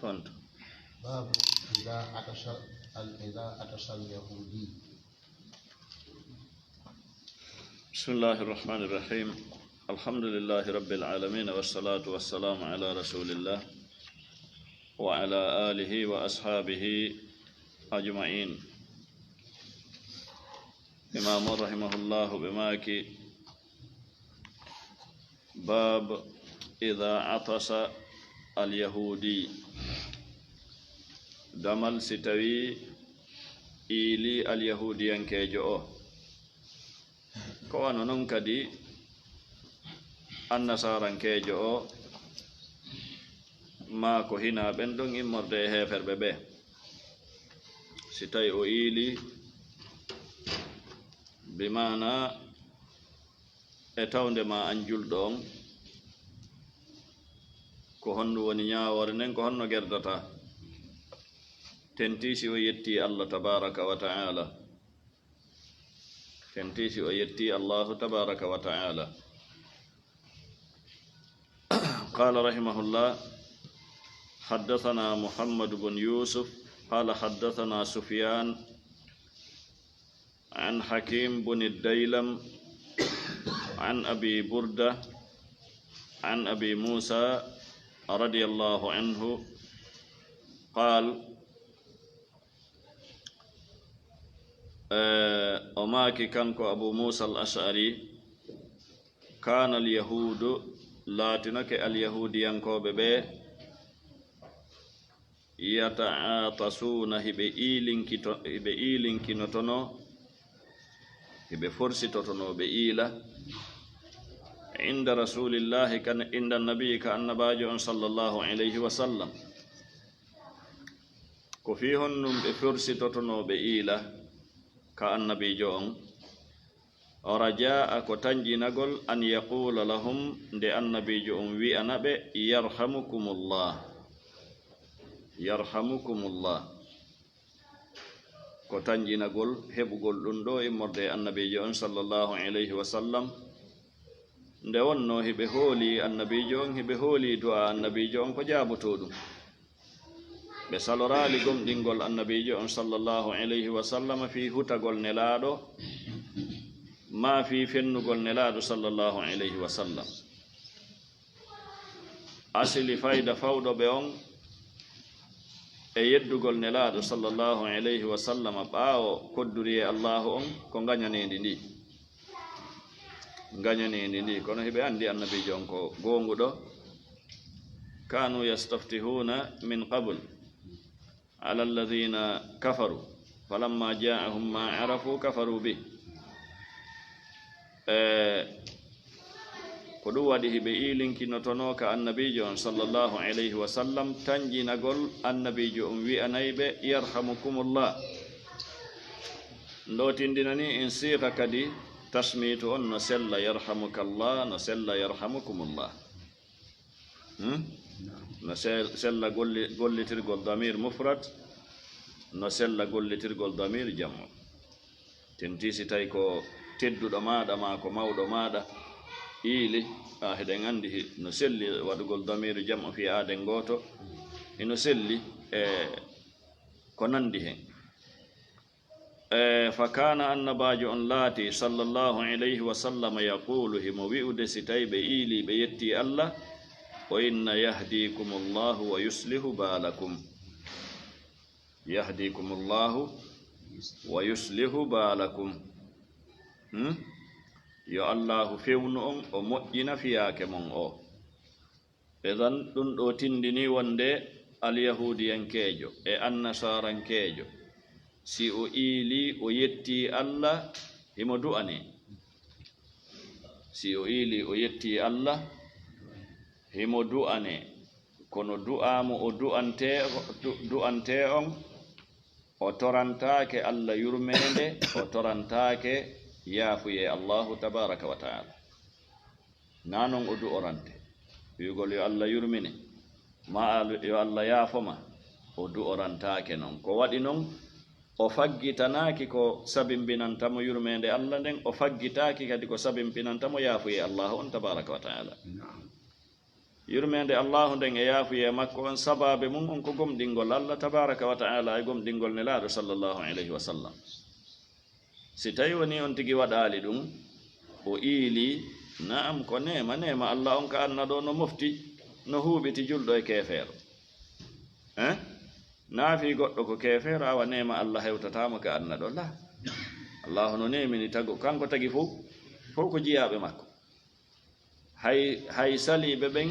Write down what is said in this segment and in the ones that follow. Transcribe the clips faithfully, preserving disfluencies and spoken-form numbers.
Kontu. باب إذا عطس، إذا عطس اليهودي. بسم الله الرحمن الرحيم. الحمد لله رب العالمين، والصلاة والسلام على رسول الله وعلى آله وأصحابه أجمعين. Imam rahimahullah ɓe maaki, باب إذا عطس اليهودي. Damal si tawii iilii alyahuudiyankeejo o. Ko wano non kadi annasarankeejo o, maa ko hinaa ɓen ɗon immorde e heeferɓe ɓe. Si tawii o iilii, bi maanaa e tawnde maa an julɗo on, ko honɗum woni ñaawoore nden, ko honno gerdataa? Tentii si o yettii Allah tabaaraka wa ta'ala. Tentii si o yettii Allahu tabaaraka wa ta'ala. قال رحمه الله: حدثنا محمد بن يوسف قال حدثنا سفيان عن حكيم بن الديلم عن أبي بردة عن أبي موسى رضي الله عنه قال، eh, o maaki kanko Abu Musa al-Ash'ari, كان اليهود، laatinoke alyahuudiyankooɓe ɓe, يتعاطسون، hiɓe iilinkito-, hiɓe iilinkinotono, hiɓe forsitotono ɓe iila, عند رسول الله، kan, عند النبي، ka annabaajo on sallallahu alayhi wa sallam. Ko fii honɗum ɓe forsitotono ɓe iila ka annabiijo on? رجاء، ko tanƴinagol, أن يقول لهم، nde annabiijo on wi'ana ɓe, يرحمكم الله، يرحمكم الله. Ko tanƴinagol heɓugol ɗum ɗo immorde e annabiijo on sallallahu alayhi wa sallam. Nde wonnoo hiɓe hoolii annabiijo on, hiɓe hoolii du'aa annabiijo on ko jaabotoo ɗum. Ɓe saloraali gomɗingol annabiijo on sallallahu alayhi wa sallam fii hutagol nelaaɗo, maa fii fennugol nelaaɗo sallallahu alayhi wa sallam. Asili fayda fawɗo ɓe on e yeddugol nelaaɗo sallallahu alayhi wa sallam ɓaawo kodduri e Allaahu on ko ngañaneendi ndi. Ngañaneendi ndi, kono hiɓe anndi annabiijo on ko goonguɗo. كانوا يستفتحون من قبل على الذين كفروا فلما جاءهم ما عرفوا كفروا به. E, ko ɗum waɗi hiɓe iilinkinotonoo ka annabiijo on sallallahu alayhi wa sallam, tanƴinagol annabiijo on wi'anay ɓe, "Yarhamukumullah." Ndo tindinani en siiga kadi tasmiitu on no sella, "Yarhamukallah", no sella, "Yarhamukumullah." Hmm? No sel-, sella golli-, gollitirgol damir mufrad, no sella gollitirgol damir jam'u. Tentii si tawi ko tedduɗo maaɗa maa ko mawɗo maaɗa iili, a, hiɗen anndi hi-, no selli waɗugol damiru jam'u fii aaden gooto, hino selli e ko nanndi hen. E, fa kaana, annabaajo on laati, sallallahu alayhi wa sallam, yaquulu, himo wi'ude, si tawi ɓe iili, ɓe yetti Allah, o inna, "Yahdikumullahu wa yuslihu baalakum." Yahdikumullahu wa yuslihu baalakum. Hmm? Yo Allahu fewnu on, o moƴƴina fiyaake mon o. Idan, ɗum ɗo tindini wonde alyahuudiyankeejo e annasarankeejo, si o iili, o yetti Allah, himo du'ane. Si o iili, o yetti Allah, himo du'ane. Kono du'aa mo o du'ante, du-, du'ante on, o torantaake Allah yurmeende, o torantaake yaafuye Allahu tabaaraka wa ta'ala. Naa non o du'orante, wi'ugol yo Allah yurmine, maa al-, yo Allah yaafo ma, o du'orantaake non. Ko waɗi non, o faggitanaaki ko sabimbinanta mo yurmeende Allah nden, o faggitaaki kadi ko sabimbinanta mo yaafuye Allah on tabaaraka wa ta'ala. Naam. Yurmeende Allaahu nden e yaafuyee makko on, sabaabe mum on ko gomɗingol Allah tabaaraka wa ta'ala e gomɗingol Nelaaɗo sallallahu alayhi wa sallam. Si tawi woni on tigi waɗaali ɗum, o iili, na'am, ko neema, neema Allah on ka anna ɗo no mofti, no huuɓiti julɗo e keefeero. Eh? Naa fii goɗɗo ko keefeero, awa neema Allah hewtataa mo ka anna ɗo. Laa. Allaahu no neemini tago, kanko tagi fow, fow ko jiyaaɓe makko. Hay, hay saliiɓe ɓen,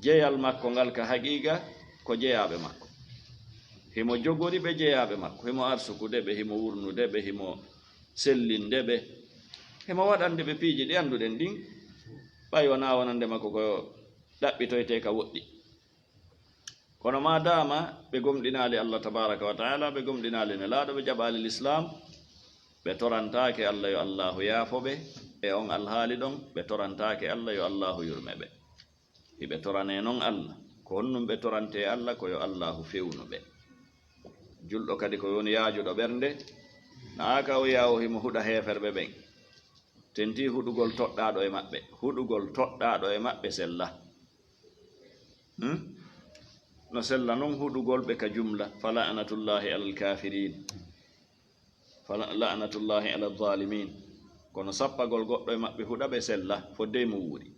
jeyal makko ngal ka haqiiqa ko jeyaaɓe makko. Himo jogori ɓe jeyaaɓe makko, himo arsukude ɓe, himo wurnude ɓe, himo sellinde ɓe, himo waɗande ɓe piiji ɗi annduɗen ɗin, ɓay wonaa wonande makko ko ɗaɓɓitoytee ka woɗɗi. Kono maadaama ɓe gomɗinaali Allah tabaaraka wa ta'ala, ɓe gomɗinaali Nelaaɗo, ɓe jaɓaali Lislaam, ɓe torantaake Allah yo Allaahu yaafo ɓe e on alhaali ɗon, ɓe torantaake Allah yo Allaahu yurme ɓe. Hiɓe toranee non Allah. Ko honɗum ɓe torantee Allah? Ko yo Allaahu fewnu ɓe. Julɗo kadi ko woni yaajuɗo ɓernde, naa ka o yaha o himo huɗa heeferɓe ɓen. Tentii huɗugol toɗɗaaɗo e maɓɓe. Huɗugol toɗɗaaɗo e maɓɓe sella. Hmm? No sella non huɗugol ɓe ka jumla. Fa la'natullahi alal kaafiriin. Fa la-, la'natullahi alal zaalimiin. Kono sappagol goɗɗo e maɓɓe huɗa ɓe sella, fodde mo wuuri.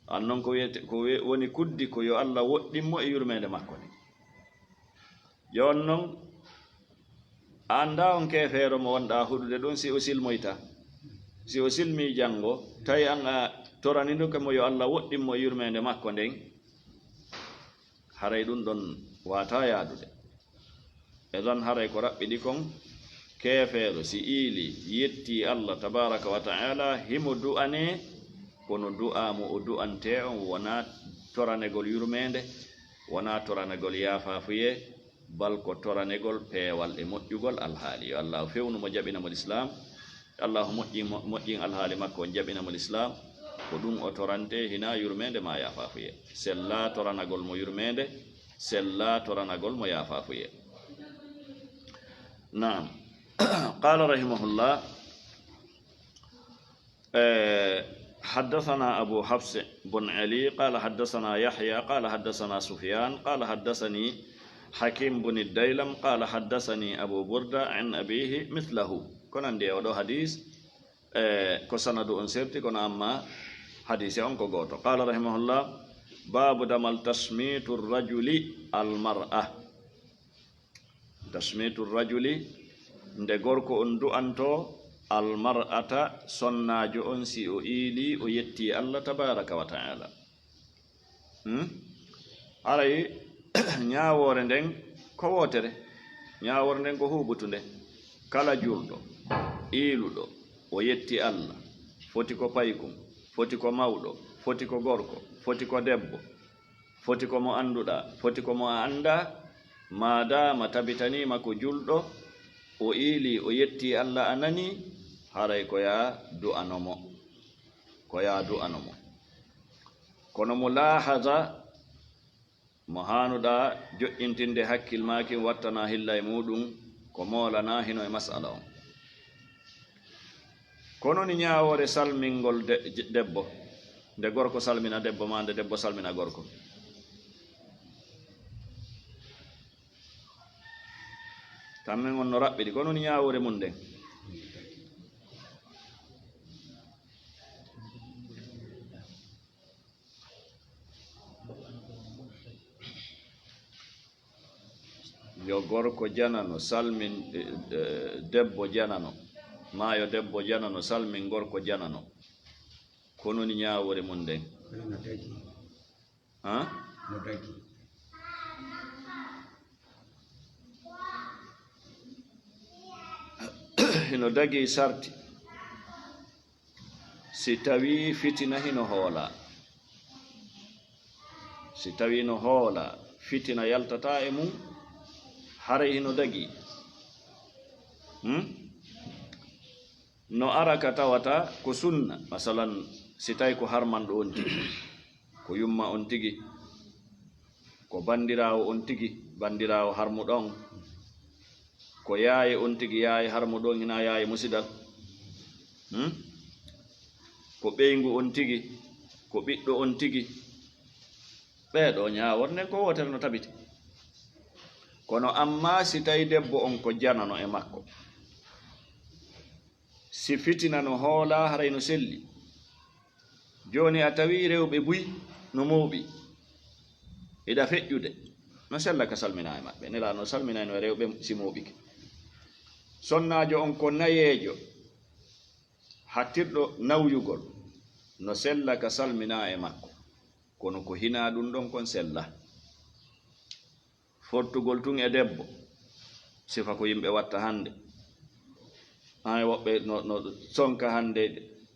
An non ko wiyete, ko we-, woni kuddi ko yo Allah woɗɗin mo e yurmeende makko nde. Jooni non, a anndaa on keefeero mo wonɗaa huɗude ɗon si o silmoyta. Si o silmii janngo, tawi an a toraninoke mo yo Allah woɗɗin mo e yurmeende makko nden, haray ɗum ɗon waataa yaadude. Idan haray ko raɓɓiɗi kon, keefeero si iili, yettii Allah tabaaraka wa ta'ala, himo du'anee, kono du'aa mo o du'antee on wonaa toranegol yurmeende, wonaa toranegol yaafaafuyee, bal ko toranegol peewal e moƴƴugol alhaali. Yo Allah fewnu mo, jaɓina mo Lislaam. Allahu moƴƴin mo, moƴƴin alhaali makko on, jaɓina mo Lislaam. Ko ɗum o torantee, hinaa yurmeende maa yaafaafuyee. Sella toranagol mo yurmeende, sella toranagol mo yaafaafuyee. Naam. Qaala rahimahullah, eh, haddasanaa Abu Hafs bun Ali, qaala haddasanaa Yahya, qaala haddasanaa Sufyaan, qaala haddasanii Hakiim bun Daylam, qaala haddasanii Abu Burda an abiihi mislahu. Ko nandi e oo ɗoo hadiis, e ko sanadu on serti, kono amma hadiise on ko gooto. Qaala rahimahullah, baabu damal tashmiitu rajuli al mar'a. Tashmiitu rajuli, nde gorko on du'antoo al mar'ata, sonnaajo on, si o iilii, o yettii Allah tabaaraka wa ta'ala. Hmm? Haray ñaawoore nden ko wootere. Ñaawoore nden ko huuɓutunde. Kala julɗo, iiluɗo, o yetti Allah, foti ko paykun, foti ko mawɗo, foti ko gorko, foti ko debbo, foti ko mo annduɗaa, foti ko mo a anndaa, maadaama tabitaniima ko julɗo, o iilii, o yettii Allah, a nanii, haray ko yaa du'ano mo. Ko yaa du'ano mo. Kono mulaahaza mo haanuɗaa joƴƴintinde hakkil maa kin, wattanaa hilla e muuɗum, ko moolanaa hino e mas'ala on. Ko non ñaawoore salmingol de-, je-, debbo, nde gorko salmina debbo maa nde debbo salmina gorko. Kammen on no raɓɓiɗi, ko non ñaawoore mum nden. Yo gorko janano salmin, eh, eh, debbo janano, maa yo debbo janano salmin gorko janano. Ko non ñaawoore mum nden. Kono no dagi. Ha? No dagi. Hino dagi sarti. Si tawii fitina hino hoolaa, si tawii no hoolaa, fitina yaltataa e mum, haray hino dagii. Hmm? No ara ka tawata ko sunna, masalan, si tawii ko harmanɗo on tigi, ko yumma on tigi, ko banndiraawo on tigi, banndiraawo harmuɗo on, ko yaaye on tigi, yaaye harmuɗo on, hinaa yaaye musidal. Hmm? Ko ɓeyngu on tigi, ko ɓiɗɗo on tigi. Ɓee ɗoo ñaawor nden ko wootere no tabiti. Kono ammaa si tawi debbo on ko janano e makko, si fitina no hoolaa, haray no selli. Jooni a tawi rewɓe buy no mooɓi, iɗa feƴƴude, no sella ka salminaa e maɓɓe. Nelaaɗo no salminayno e rewɓe si mooɓike. Sonnaajo on ko nayeejo, hattirɗo nawyugol, no sella ka salminaa e makko. Kono ko hinaa ɗun ɗon kon sella. Fottugol tun e debbo, sifa ko yimɓe watta hande. Hay woɓɓe no, no sonka hande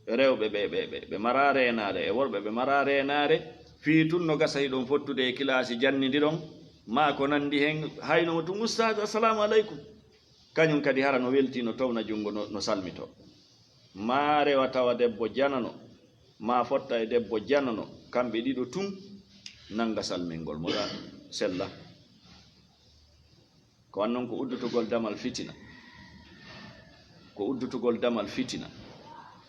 rewɓe ɓe, ɓe, ɓe, ɓe maraa reenaare, e worɓe ɓe maraa reenaare, fii tun no gasa hiɗon fottude e kilaasi jannidiron, maa ko nandi hen, hayno mo tun, "Ustaazu, assalaamu aleykum." Kañun kadi hara no weltii, no towna junngo, no, no salmitoo. Maa rewa tawa debbo janano, maa fotta e debbo janano, kamɓe ɗiɗo tun nannga salmingol mo ɗa sella. Ko wan non ko uddutugol damal fitina. Ko uddutugol damal fitina.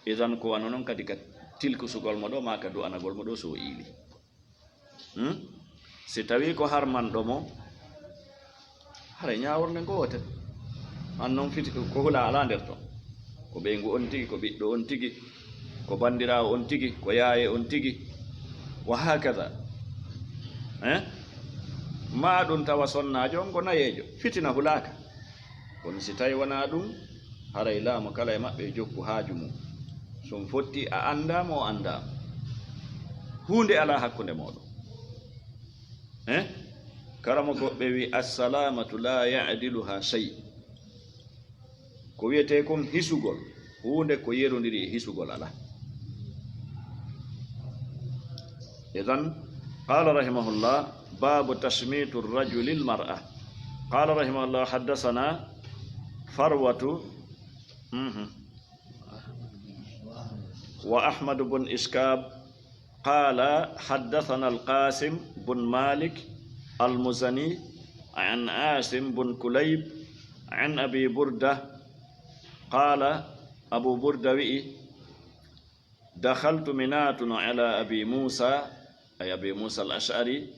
Idan ko wano non kadi ka tilkusugol mo ɗo, maa ka du'anagol mo ɗo so o iili. Hmm? Si tawii ko harmanɗo mo, haray ñaawor nden ko wootere. An non fiti ko hula alaa nder ton. Ko ɓeyngu on tigi, ko ɓiɗɗo on tigi, ko bandiraawo on tigi, ko yaaye on tigi, wa hakaza. Eh? Maa ɗun tawa sonnaajo on ko nayeejo. Fitina hulaaka. Kono si tawi wonaa ɗun, haray laamu kala e maɓɓe e jokku haaju mun. So on fotti, a anndaa mo, o anndaa mo. Huunde alaa hakkunde mooɗon. Eh? Karamokooɓe ɓe wi'i, "Assalaamatu laa ya'diluhaa shay." Ko wi'etee kon hisugol, huunde ko yerondiri e hisugol alaa. Idan, qaala rahimahullah, baabu tashmiitu rajuli l-mar'a. Qaala rahimahullah, haddasanaa Farwatu, mhm, wa Ahmadu bun Ishkaab, qaala haddasanaa al-Qaasim bun Maalik al-Muzani an Aasim bun Kulayb an Abi Burda, qaala, Abu Burda wi'i, Dakhaltu, mi naatuno, ala Abi Muusa, ay Abi Muusa al-Ash'ari,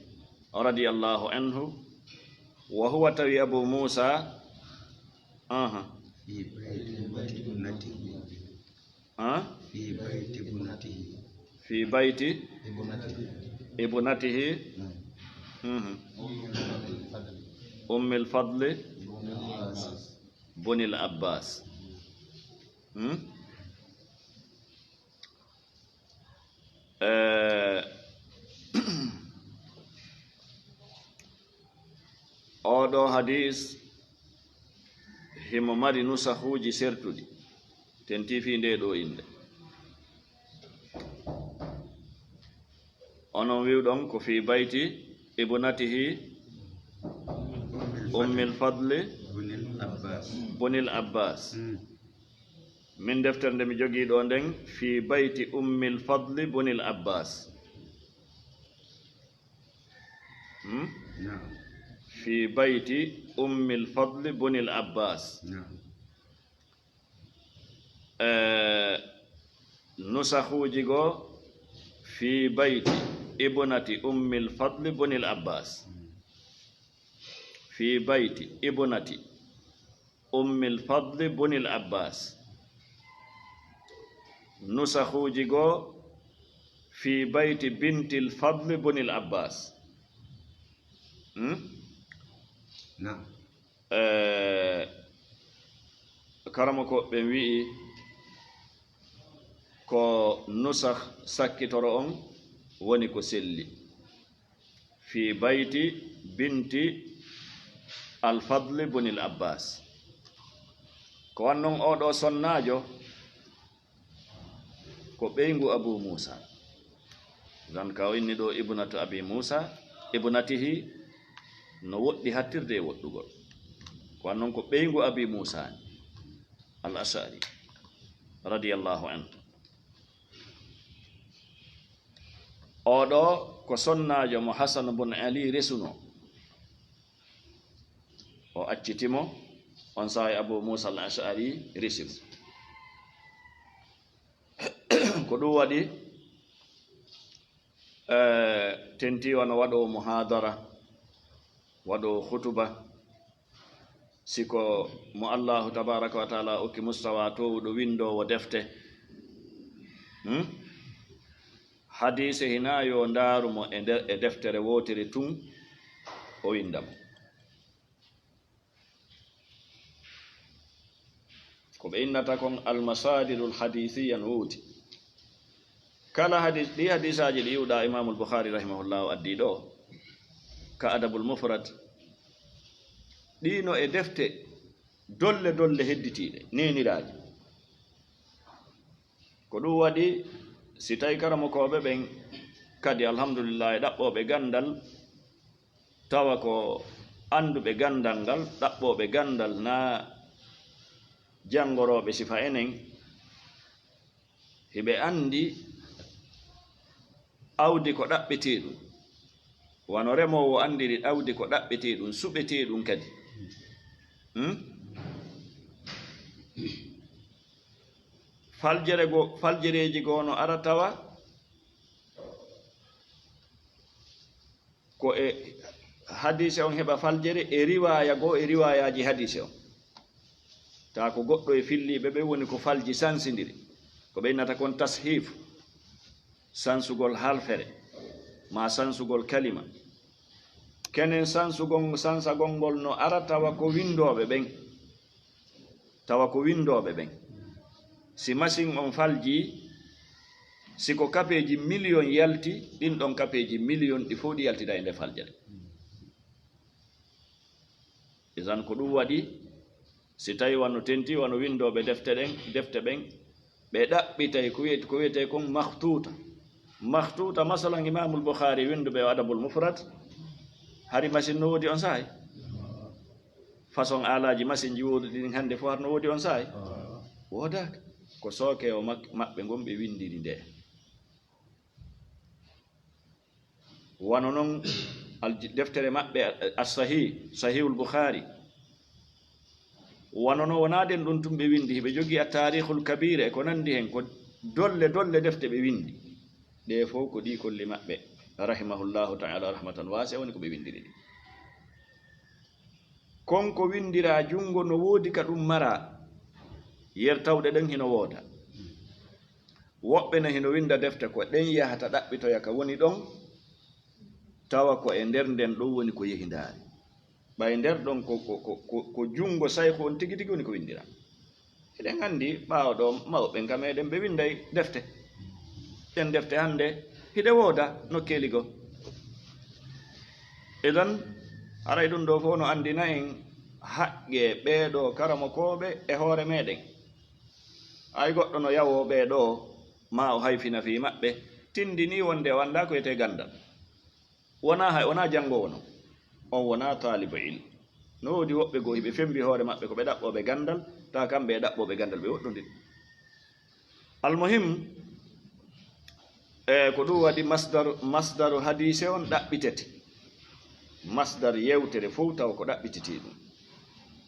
radiyallahu anhu, wa huwa, tawi Abu Muusa, aha. Fi bayti ibnatihi. Ha? Fi bayti ibnatihi. Fi bayti ibnatihi. Mhm. Ummil Fadli bunil Abbas. Hmm? Eh, oo ɗoo hadiis himo mari nusahuuji sertuɗi, tentii fii ndee ɗoo innde. Onon wi'uɗon ko fii bayti ibnatihi Ummil Fadli bunil Abbas. Min deftere nde mi jogii ɗoo nden, fii bayti Ummil Fadli bunil Abbas. Hmm? Naam. Fii bayti Ummil Fadli bunil Abbas. Naam. Eh, nusahuuji goo, fii bayti ibnati Ummil Fadli bunil Abbas. Hmm. Fii bayti ibnati Ummil Fadli bunil Abbas. Nusahuuji goo, fii bayti bintil Fadli bunil Abbas. Hmm? Naam. Eh, karamokooɓe ɓen wi'i ko nusah sakkitoro on woni ko selli. Fii bayti binti Al-Fadli bunil Abbas. Ko wan non oo ɗoo sonnaajo ko ɓeyngu Abu Muusa. Zan ka o inni ɗoo ibnatu Abi Muusa, ibnatihi, no woɗɗi hattirde e woɗɗugol. Ko wan non ko ɓeyngu Abi Muusa ni, Al-Ash'ari, radiyallahu anhu. Oo ɗoo ko sonnaajo mo Hasan bun Ali resuno. O acciti mo, on saa'i Abu Muusa Al-Ash'ari resi mo. Ko ɗun waɗi, Eh, tenti wano waɗoowo muhadara, waɗoowo khutuba, si ko mo Allahu tabaraka wa taala okki mustawa towuɗo, windoowo defte. Hmm? Hadiise hinaa yo ndaaru mo e nder, e deftere wootere tun, o winda mo. Ko ɓe innata kon almasadirul hadisiya no woodi. Kala hadis, ɗi hadisaaji ɗi iwɗa Imamul Bukhari rahimahullahu addi ɗo, ka Adabul Mufrad, ɗi no e defte dolle dolle hedditiiɗe, neeniraaji. Ko ɗum waɗi, si tawi karamokooɓe ɓen kadi, alhamdulillahi, ɗaɓɓooɓe ganndal, tawa ko annduɓe ganndal ngal, ɗaɓɓooɓe ganndal, naa janngorooɓe sifa enen, hiɓe anndi awdi ko ɗaɓɓetee ɗum. Wano remoowo anndiri awdi ko ɗaɓɓetee ɗum, suɓetee ɗum kadi. Hmm? Faljere go, faljereeji goo no ara tawa ko e hadiise on heɓa faljere e riwaaya goo e riwaayaaji hadiise on. Taa ko goɗɗo e filliiɓe ɓe woni ko falji sansindiri. Ko ɓe innata kon tashiif, sansugol halfere, maa sansugol kalima. Kenen sansugol, sansagol ngol no ara tawa ko winndooɓe ɓen. Tawa ko winndooɓe ɓen. Si masin on faljii, si ko kapeeji miliyon yalti, ɗin ɗon kapeeji miliyon ɗi fow ɗi yaltida e nde faljere. Idan ko ɗum waɗi, si tawi wano tenti, wano winndooɓe defte ɗen, defte ɓen, ɓe ɗaɓɓitay ko wi'et-, ko wi'etee kon makhtuuta. Makhtuuta, masalan, Imamul Bukhari, winnduɓe o Adabul Mufrad, hari masin no woodi on saa'i? Façon aalaaji masinji wooduɗi ɗin hannde fof, har no woodi on saa'i? Woodaaka. Ko sooke o mak-, maɓɓe ngon ɓe winndiri nde. Wano non alji-, deftere maɓɓe, As-Sahih, Sahihul Bukhari. Wano non wonaa ɗen ɗum tun ɓe winndi, hiɓe jogii At-Tarikhul Kabir e ko nanndi hen, ko dolle dolle defte ɓe winndi. Ɗe fow ko ɗi kolli maɓɓe, rahimahullahu ta'ala rahmatan wasi'a, woni ko ɓe winndiri ɗi. Kon ko winndiraa junngo no woodi ka ɗum maraa, yertawɗe ɗen hino wooda. Woɓɓe ne hino winnda defte ko ɗen yahata ɗaɓɓitoya ka woni ɗon, tawa ko e nder nden ɗon woni ko yehi ndaari. Ɓay nder ɗon ko, ko, ko, ko, ko junngo sayku on tigi tigi woni ko winndiraa. Hiɗen anndi ɓaawo ɗoo mawɓe ka meɗen ɓe winnday defte. Ɗen defte hannde hiɗe wooda nokkeeli goo. Idan, haray ɗum ɗoo fow no anndina en haqqee ɓee ɗoo karamokooɓe e hoore meɗen. Hay goɗɗo no yawoo ɓee ɗoo, maa o hayfina fii maɓɓe, tindinii wonde o anndaa ko etee ganndal. Wonaa hay, wonaa janngoowo non. On wonaa taalibo ilm. No woodi woɓɓe goo, hiɓe fembi hoore maɓɓe ko ɓe ɗaɓɓooɓe ganndal, taa kamɓe e ɗaɓɓooɓe ganndal ɓe woɗɗondiri. Almuhim, e ko ɗum waɗi masdar, masdaru hadiise on ɗaɓɓitete. Masdar yewtere fow tawa ko ɗaɓɓititii ɗum.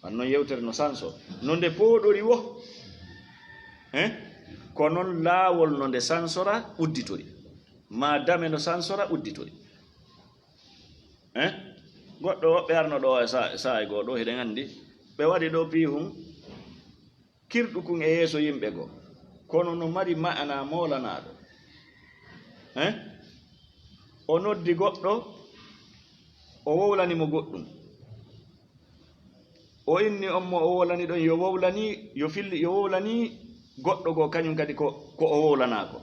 An non yewtere no sanso. No nde pooɗori wo. Eh? Ko non laawol no nde sansora udditori. Maa dame no sansora udditori. Eh? Goɗɗo woɓɓe arno ɗoo e sa-, saa'i goo ɗoo, hiɗen anndi. Ɓe waɗi ɗoo piihun, kirɗukun e yeeso yimɓe goo. Kono no mari ma'ana moolanaaɗo. Eh? O noddi goɗɗo, o wowlani mo goɗɗum. O inni on mo o wowlani ɗon yo wowlani, yo filli, yo wowlani goɗɗo goo, kañum kadi ko, ko o wowlanaa ko.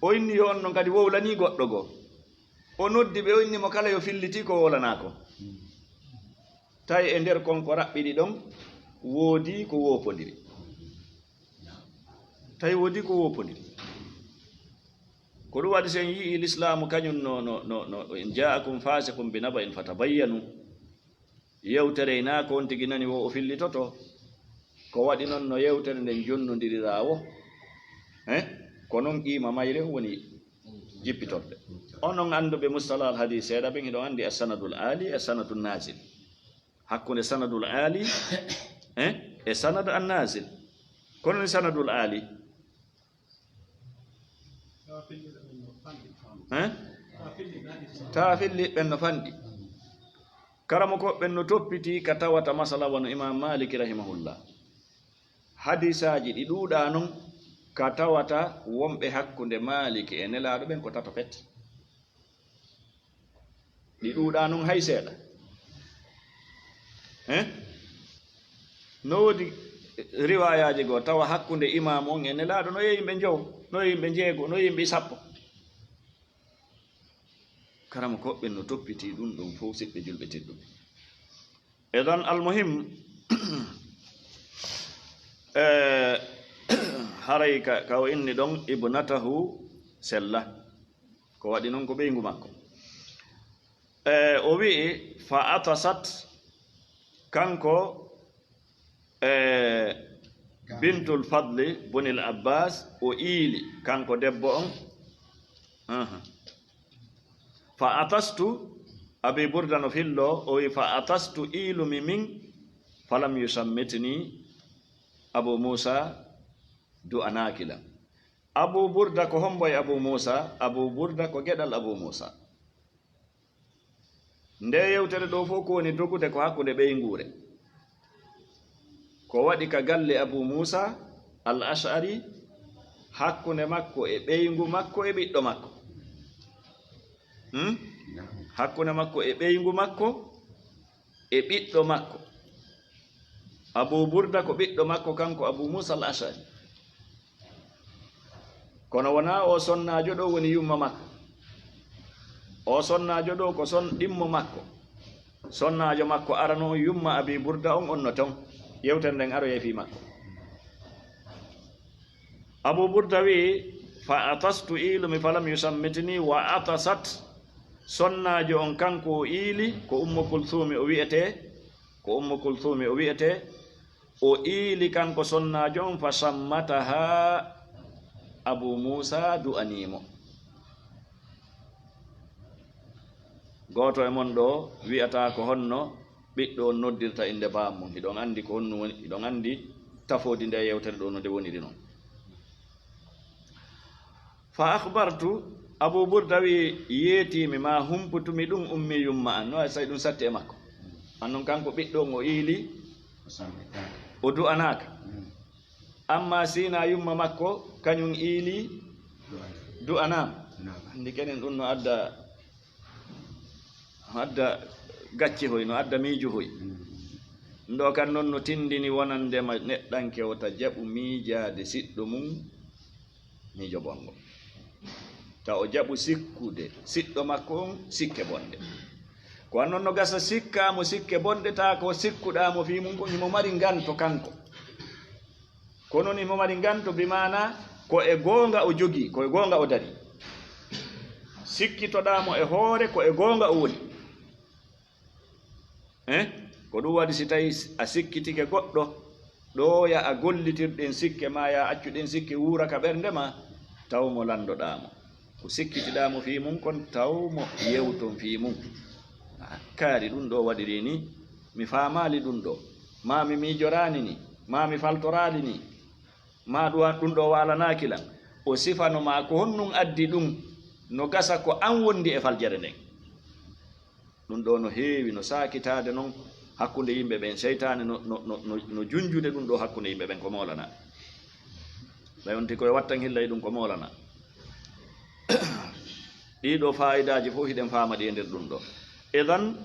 O inni yo on non kadi wowlani goɗɗo goo. O noddi ɓe, o inni mo kala yo filliti ko wowlanaa ko. Tawi e nder kon ko raɓɓiɗi ɗon, woodi ko woopondiri. Tawi woodi ko woopondiri. Ko ɗum waɗi, si en yi'ii lislaamu kañum no, no, no, no, "In ja'akum fasiqun bi naba'in fatabayyanu." Yewtere naa ko on tigi nani wo o fillitoto. Ko waɗi non no yewtere nden jonnondiriraa wo. Eh? Ko non qiima mayre woni jippitorde. Onon annduɓe mustalah al hadis seeɗa ɓen, hiɗon anndi as-sanadul aali, as-sanadun nazil. Hakkunde sanadul aali, eh, e sanad an nazil. Kono ni sanadul aali, Hein? Taa filli ɓen no fanɗi. Karamoko ɓen no toppiti ka tawata masala wano Imam Maliki rahimahullah. Hadisaaji ɗi ɗuuɗaa non ka tawata wonɓe hakkunde Maliki e Nelaaɗo ɓen ko tato pet. Ɗi ɗuuɗaa non hay seeɗa. Hein? No woodi riwaayaaji goo tawa hakkunde imaamu on e Nelaaɗo no e yimɓe njowo, no e yimɓe njeego, no e yimɓe sappo. Karamoko ɓen no toppiti ɗum ɗum fof, siɓɓe julɓe tedduɓe. Idan almuhim, eh, haray ka, ka o inni ɗon ibnatahu sella. Ko waɗi non ko ɓeyngu makko. Eh, o wi'i, fa atasat, kanko, eh, bintul Fadli bunil Abbas, o iili, kanko debbo on. Aha. Fa atastu, Abi Burda no fillo, o wi'i, fa atastu, iilumi min, falam yusammitni Abu Musa, du'anaaki lan. Abu Burda ko hombo e Abu Musa? Abu Burda ko geɗal Abu Musa. Nde yewtere ɗo fof ko woni dogude ko hakkunde ɓeynguure. Ko waɗi ka galle Abu Musa al Ash'ari, hakkunde makko e ɓeyngu makko e ɓiɗɗo makko. Hmm? Hakkunde makko e ɓeyngu makko e ɓiɗɗo makko. Abu Burda ko ɓiɗɗo makko kanko Abu Musa al Ash'ari. Kono wonaa o sonnaajo ɗo woni yumma makko. O sonnaajo ɗo ko son ɗimmo makko. Sonnaajo makko arano on yumma Abi Burda on, on no ton. Yewtere nden aroyay fii makko. Abu Burda wi'i, fa atastu, iilumi, falam yusammitni, wa atasat. Sonnaajo on kanko o iili, ko Ummu Kulthumi o wi'etee, ko Ummu Kulthumi o wi'etee, o iili kanko sonnaajo on, fa sammataha, Abu Musa du'anii mo. Gooto e mon ɗo wi'ata ko honno ɓiɗɗo on noddirta innde baam mum. Hiɗon anndi ko honno woni, hiɗon anndi tafoodi nde yewtere ɗo no nde woniri non. Fa akhbartu, Abu Burda wi'i, yeetiimi ma humputumi ɗum ummi yumma an. No ay say ɗum satti e makko. An non kanko ɓiɗɗo on o iili, o du'anaaka. Amma sina yumma makko, kañum iili, du'anaama. Anndi kenen ɗum no adda, no adda gacce hoy, no adda miijo hoy. Ɗum ɗo kan non no tindini wonandema neɗɗanke o ta jaɓu miijaade siɗɗo mum miijo bongo. Ta o jaɓu sikkude siɗɗo makko on sikke bonɗe. Ko an non no gasa sikkaa mo sikke bonɗe, ta ko sikkuɗaa mo fii mum kon himo mari nganto kanko. Kono ni himo mari nganto bi maana ko e goonga o jogii, ko e goonga o darii. Sikkitoɗaa mo e hoore ko e goonga o woni. Eh? Ko ɗum waɗi si tawi a sikkitike goɗɗo, ɗo ya a gollitir ɗen sikke ma, ya accu ɗen sikke wuura ka ɓernde ma, taw mo landoɗaa mo. Ko sikkitiɗaa mo fii mum kon, taw mo yewton fii mum. Ah, kaari ɗum ɗo waɗiri ni, mi faamaali ɗum ɗo, ma mi miijoraani ni, ma mi faltoraali ni, ma ɗum, ɗum ɗo waalanaaki lan. O sifano ma ko honɗum addi ɗum, no gasa ko an wondi e faljere nden. Ɗum ɗo no heewi, no saakitaade non hakkunde yimɓe ɓen. Seytaane no, no, no, no, no junjude ɗum ɗo hakkunde yimɓe ɓen ko moolana. Ɓay on ti koye wattan hillay ɗum ko moolana. Ɗii ɗo faayidaaji fof hiɗen faama ɗi e nder ɗum ɗo. Idan,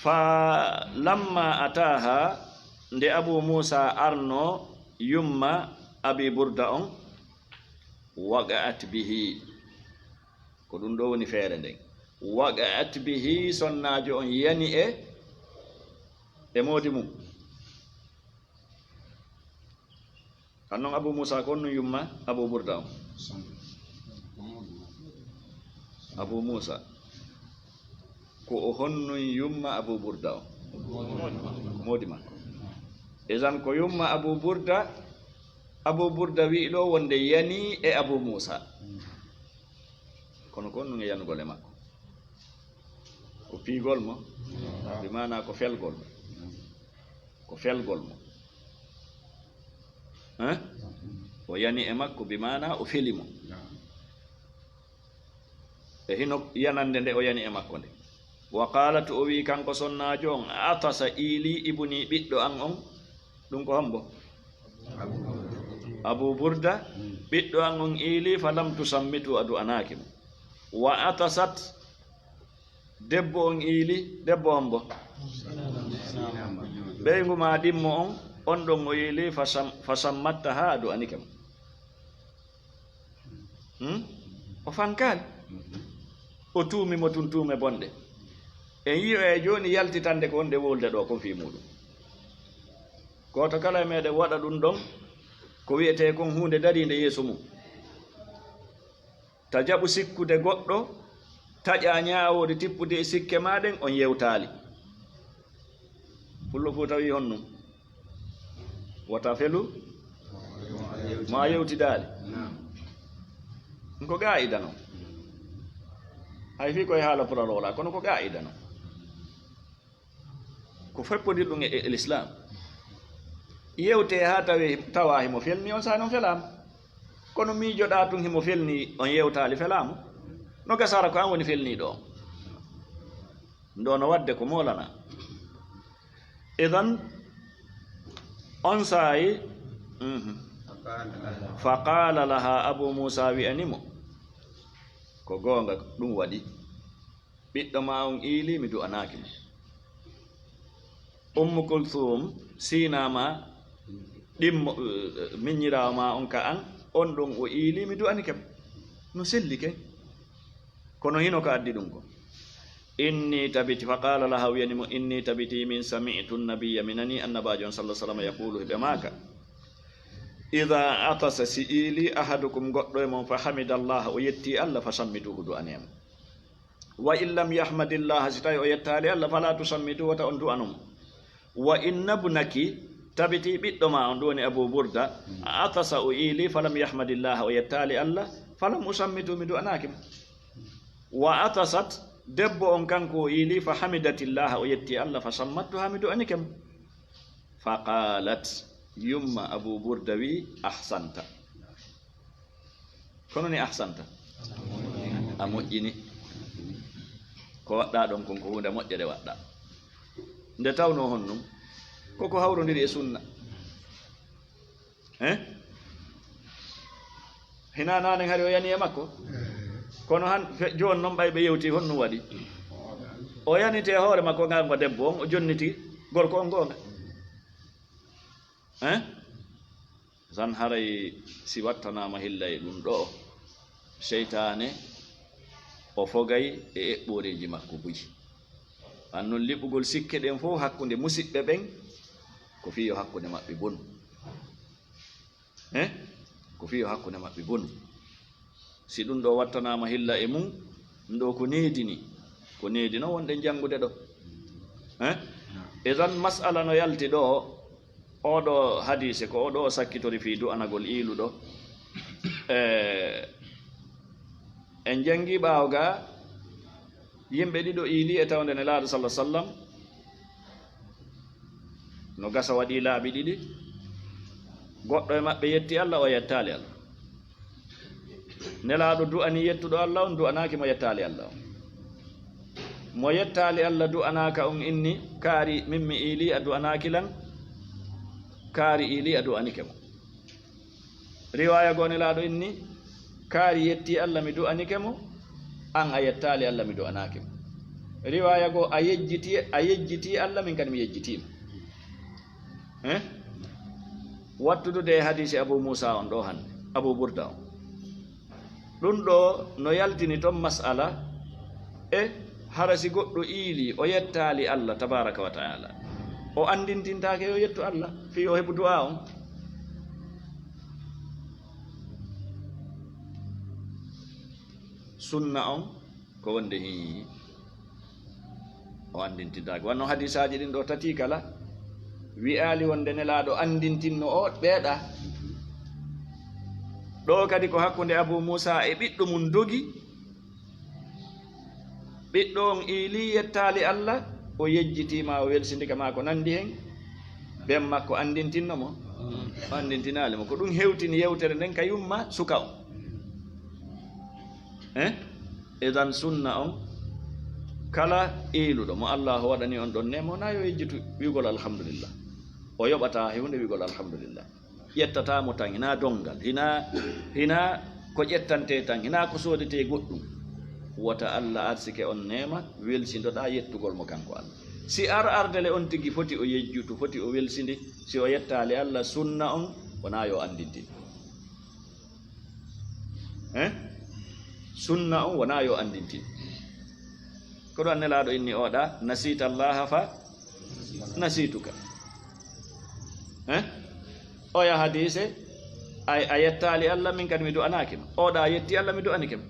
fa lamma ataha, nde Abu Muusa arno yumma Abi Burda on, waqa'at bihi. Ko ɗum ɗo woni feere nden. Waqa'at bihi, sonnaajo on yani e, e moodi mum. Kan non Abu Muusa, ko honɗum yumma Abu Burda on? Abu Muusa. Ko o honɗum yumma Abu Burda on? Moodi makko. Idan ko yumma Abu Burda, Abu Burda wi'i ɗo wonde yani e Abu Muusa. Kono ko honɗum e yanugol e makko? Ko piigol mo? Bi maana ko felgol mo? Ko felgol mo. Hein? O yani e makko, bi maana o feli mo. E hino yanande nde o yani e makko nde. Wa qaalat, o wi'i kanko sonnaajo on, atasa, iili, ibni, ɓiɗɗo an on. Ɗum ko hombo? Abu Burda. Ɓiɗɗo an on iili, fa lam tusammitu, a du'anaaki mo. Wa atasat, debbo on iili, debbo hombo? Ɓeyngu ma ɗimmo on, on ɗon o iili, fa sam-, fa sammattaha, a du'anike mo. Hmm? O fankaali. O tuumi mo tun tuume bonɗe. En yi'oyay jooni yaltitande ko wonde wolde ɗo kon fii muuɗum. Gooto kala e meɗen waɗa ɗum ɗon, ko wi'etee kon huunde dariinde yeeso mum. Ta jaɓu sikkude goɗɗo, taƴaa ñaawoore tippude e sikke maa ɗen, on yewtaali. Pullo Fuuta wi'i honɗum? Wota felu, ma yewtidaali. Ko qaa'ida non. Hay fii koye haala Pulaar wala, kono ko qaa'ida non. Ko feppodir ɗum e, e l'islam. Yewte haa tawe, tawa himo felni, on saa'i non felaama. Kono miijoɗaa tun himo felni, on yewtaali, felaama. No gasara ko an woni felniiɗo on. Ndo no wadde ko moolana. Idan, on saa'i, mhm. Fa qaala laha, Abu Muusa wi'ani mo, ko goonga ɗum waɗi. Ɓiɗɗo ma on iili, mi du'anaaki mo. Ummu Kulthum, siina ma, ɗimmo, eh, miññiraawo ma on ka an, on ɗon o iili, mi du'anike mo. No selli ke. Kono hino ko addi ɗum ko. Inni tabiti, fa qaala laha, wiyani mo, inni tabiti min sami'tu nabiyya, mi nani annabaajo on sallallahu alaihi wasallam yaqulu, hiɓe maaka, idha atasa, si iili ahadukum, goɗɗo e mon, fa hamidallaha, o yetti Allah, fa sammituhu, du'anee mo. Wa in lam yahmadillaha, si tawi o yettaali Allah, fala tusammitu, wota on du'ano mo. Wa inna ibnaki, tabiti ɓiɗɗo ma on, ɗum woni Abu Burda, atasa, o iili, falam yahmadillaha, o yettaali Allah, falam usammitu, mi du'anaaki mo. Wa atasat, debbo on kanko o iili, fa hamidatillaha, o yetti Allah, fa sammattuha, mi du'anike mo. Fa qalat, yumma Abu Burda wi, ahsanta. Kono ni ahsanta. A moƴƴini. Ko waɗɗa ɗon kon ko huunde moƴƴere waɗɗa. Nde tawnoo honɗum? Koko hawrondiri e sunna. Hein? Hinaa naanen hari o yani e makko? Kono han, fe-, jooni non ɓay ɓe yewti honɗum waɗi? O yaniti e hoore makko ngal ngo debbo on, o jonniti gorko on goonga. Hein? Tan haray si wattanaama hilla e ɗum ɗoo, seytaane o fogay e eɓɓooreeji makko buy. An non liɓugol sikke ɗen fof hakkunde musiɓɓe ɓen, ko fii yo hakkunde maɓɓe bonu. Hein? Ko fii yo hakkunde maɓɓe bonu. Si ɗum ɗoo wattanaama hilla e mum, ɗum ɗoo ko needi ni. Ko needi non wonɗen janngude ɗoo. Hein? Idan mas'ala no yalti ɗoo, oo ɗoo hadiise ko oo ɗoo o sakkitori fii du'anagol iiluɗo. Eh, en janngii ɓaawo ga, yimɓe ɗiɗo iilii e tawnde Nelaaɗo sallallahu alaihi wasallam. No gasa waɗii laabi ɗiɗi. Goɗɗo e maɓɓe yetti Allah, o yettaali Allah. Nelaaɗo du'anii yettuɗo Allah on, du'anaaki mo yettaali Allah on. Mo yettaali Allah du'anaaka on inni, kaari min mi iilii a du'anaaki lan, kaari iilii a du'anike mo. Riwaaya goo Nelaaɗo inni, kaari yettii Allah mi du'anike mo, an a yettaali Allah mi du'anaaki mo. Riwaaya goo a yejjitii, a yejjitii Allah, min kadi mi yejjitii ma. Hein? Wattudude e hadiisi Abu Muusa on ɗoo hannde, Abu Burda on. Ɗum ɗoo no yaltini ton mas'ala e hara si goɗɗo iilii, o yettaali Allah tabaaraka wa ta'ala, o anndintintaake yo yettu Allah fii yo heɓu du'aa on. Sunna on ko wonde hii o anndintintaake. Wanno hadiisaaji ɗin ɗoo tati kala wi'aali wonde Nelaaɗo anndintinno o ɓeeɗa. Ɗoo kadi ko hakkunde Abu Muusa e ɓiɗɗo mum dogi. Ɓiɗɗo on iilii yettaali Allah, o yejjitii ma, o welsindike ma ko nanndi hen. Ben makko anndintinno mo? O anndintinaali mo. Ko ɗum hewtini yewtere nden ka yumma suka on. Hein? Idan sunna on, kala iiluɗo mo Allaahu waɗani on ɗon neema, wonaa yo yejjitu wi'ugol alhamdulillah. O yoɓataa hay huunde wi'ugol alhamdulillah. Ƴettataa mo tan, hinaa donngal, hinaa, hinaa ko ƴettantee tan, hinaa ko soodetee goɗɗum. Wota Alla arsike on neema, welsindoɗaa yettugol mo kanko Alla. Si ar ardele on tigi foti o yejjutu, foti o welsindi, si o yettaali Alla, sunna on wonaa yo anndintin. Eh? Sunna on wonaa yo anndintin. Ko ɗum Nelaaɗo inni oɗa, "Nasiita Allaha fa nasiituka." Eh? Oya hadiise, a, a yettaali Alla, min kadi mi du'anaaki ma. Oɗa yetti Alla, mi du'anike ma.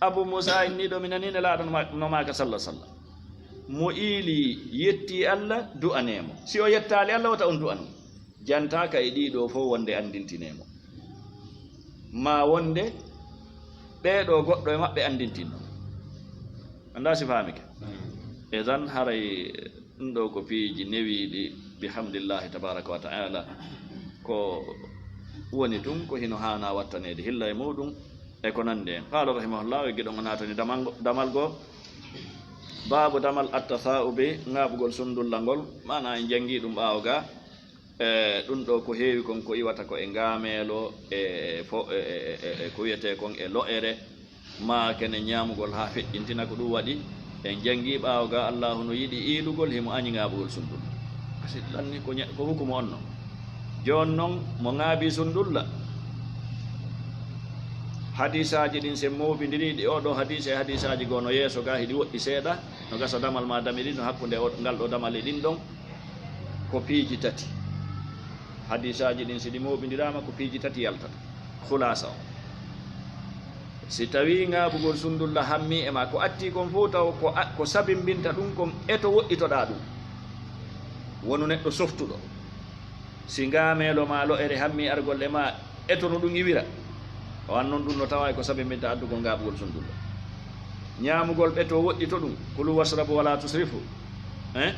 Abu Muusa inni ɗo, mi nani Nelaaɗo no ma-, no maaka salla salla. Mo iili yetti Alla, du'anee mo. Si o yettaali Alla, wota on du'ano. Jantaaka e ɗii ɗoo fof wonde anndintinee mo. Maa wonde ɓee ɗoo goɗɗo e maɓɓe anndintinno. Anndaa si faamike. Idan haray ɗum ɗoo ko piiji newiiɗi, bihamdillahi tabaraka wa ta'ala, ko woni tun ko hino haanaa wattaneede hilla e muuɗum e ko nanndi en. Qaala rahimahullah, e giɗo ngo naatani damal ngo, damal goo, baabu damal attasa'ubi, ŋaaɓugol sundulla ngol, maanaa en janngii ɗum ɓaawo ga. E ɗum ɗoo ko heewi kon ko iwata ko e ngaameelo, e fo-, e, e, e, e ko wiyetee kon e lo'ere, maa kene ñaamugol haa feƴƴintina, ko ɗum waɗi en janngii ɓaawo ga Allaahu no yiɗi iilugol, himo añi ŋaaɓugol sundulla. Kasi lanni ko ña-, ko hukumu on non. Jooni non mo ŋaabii sundulla, hadiisaaji ɗin sen mooɓindiri ɗi, oo ɗoo hadiisa e hadiisaaji goo no yeeso ga, hiɗi woɗɗi seeɗa, no gasa damal maa dami ɗiɗi, no hakkunde o, ngal ɗoo damal e ɗin ɗon. Ko piiji tati. Hadiisaaji ɗin, si ɗi mooɓindiraama, ko piiji tati yaltata. Khulaasa o, si tawii ŋaaɓugol sundulla hammii e maa, ko attii kon fof taw ko a-, ko sabimbinta ɗum kon, eto woɗɗitoɗaa ɗum. Wonu neɗɗo softuɗo. Si ngaameelo maa lo'ere hammii argol e maa, eto no ɗum iwira. O annon ɗum no tawaa ko sabimbinta addugol ŋaaɓugol sundulla. Ñaamugol ɓe to woɗɗi to ɗum, kulu wasrabu wala tusrifu. Eh?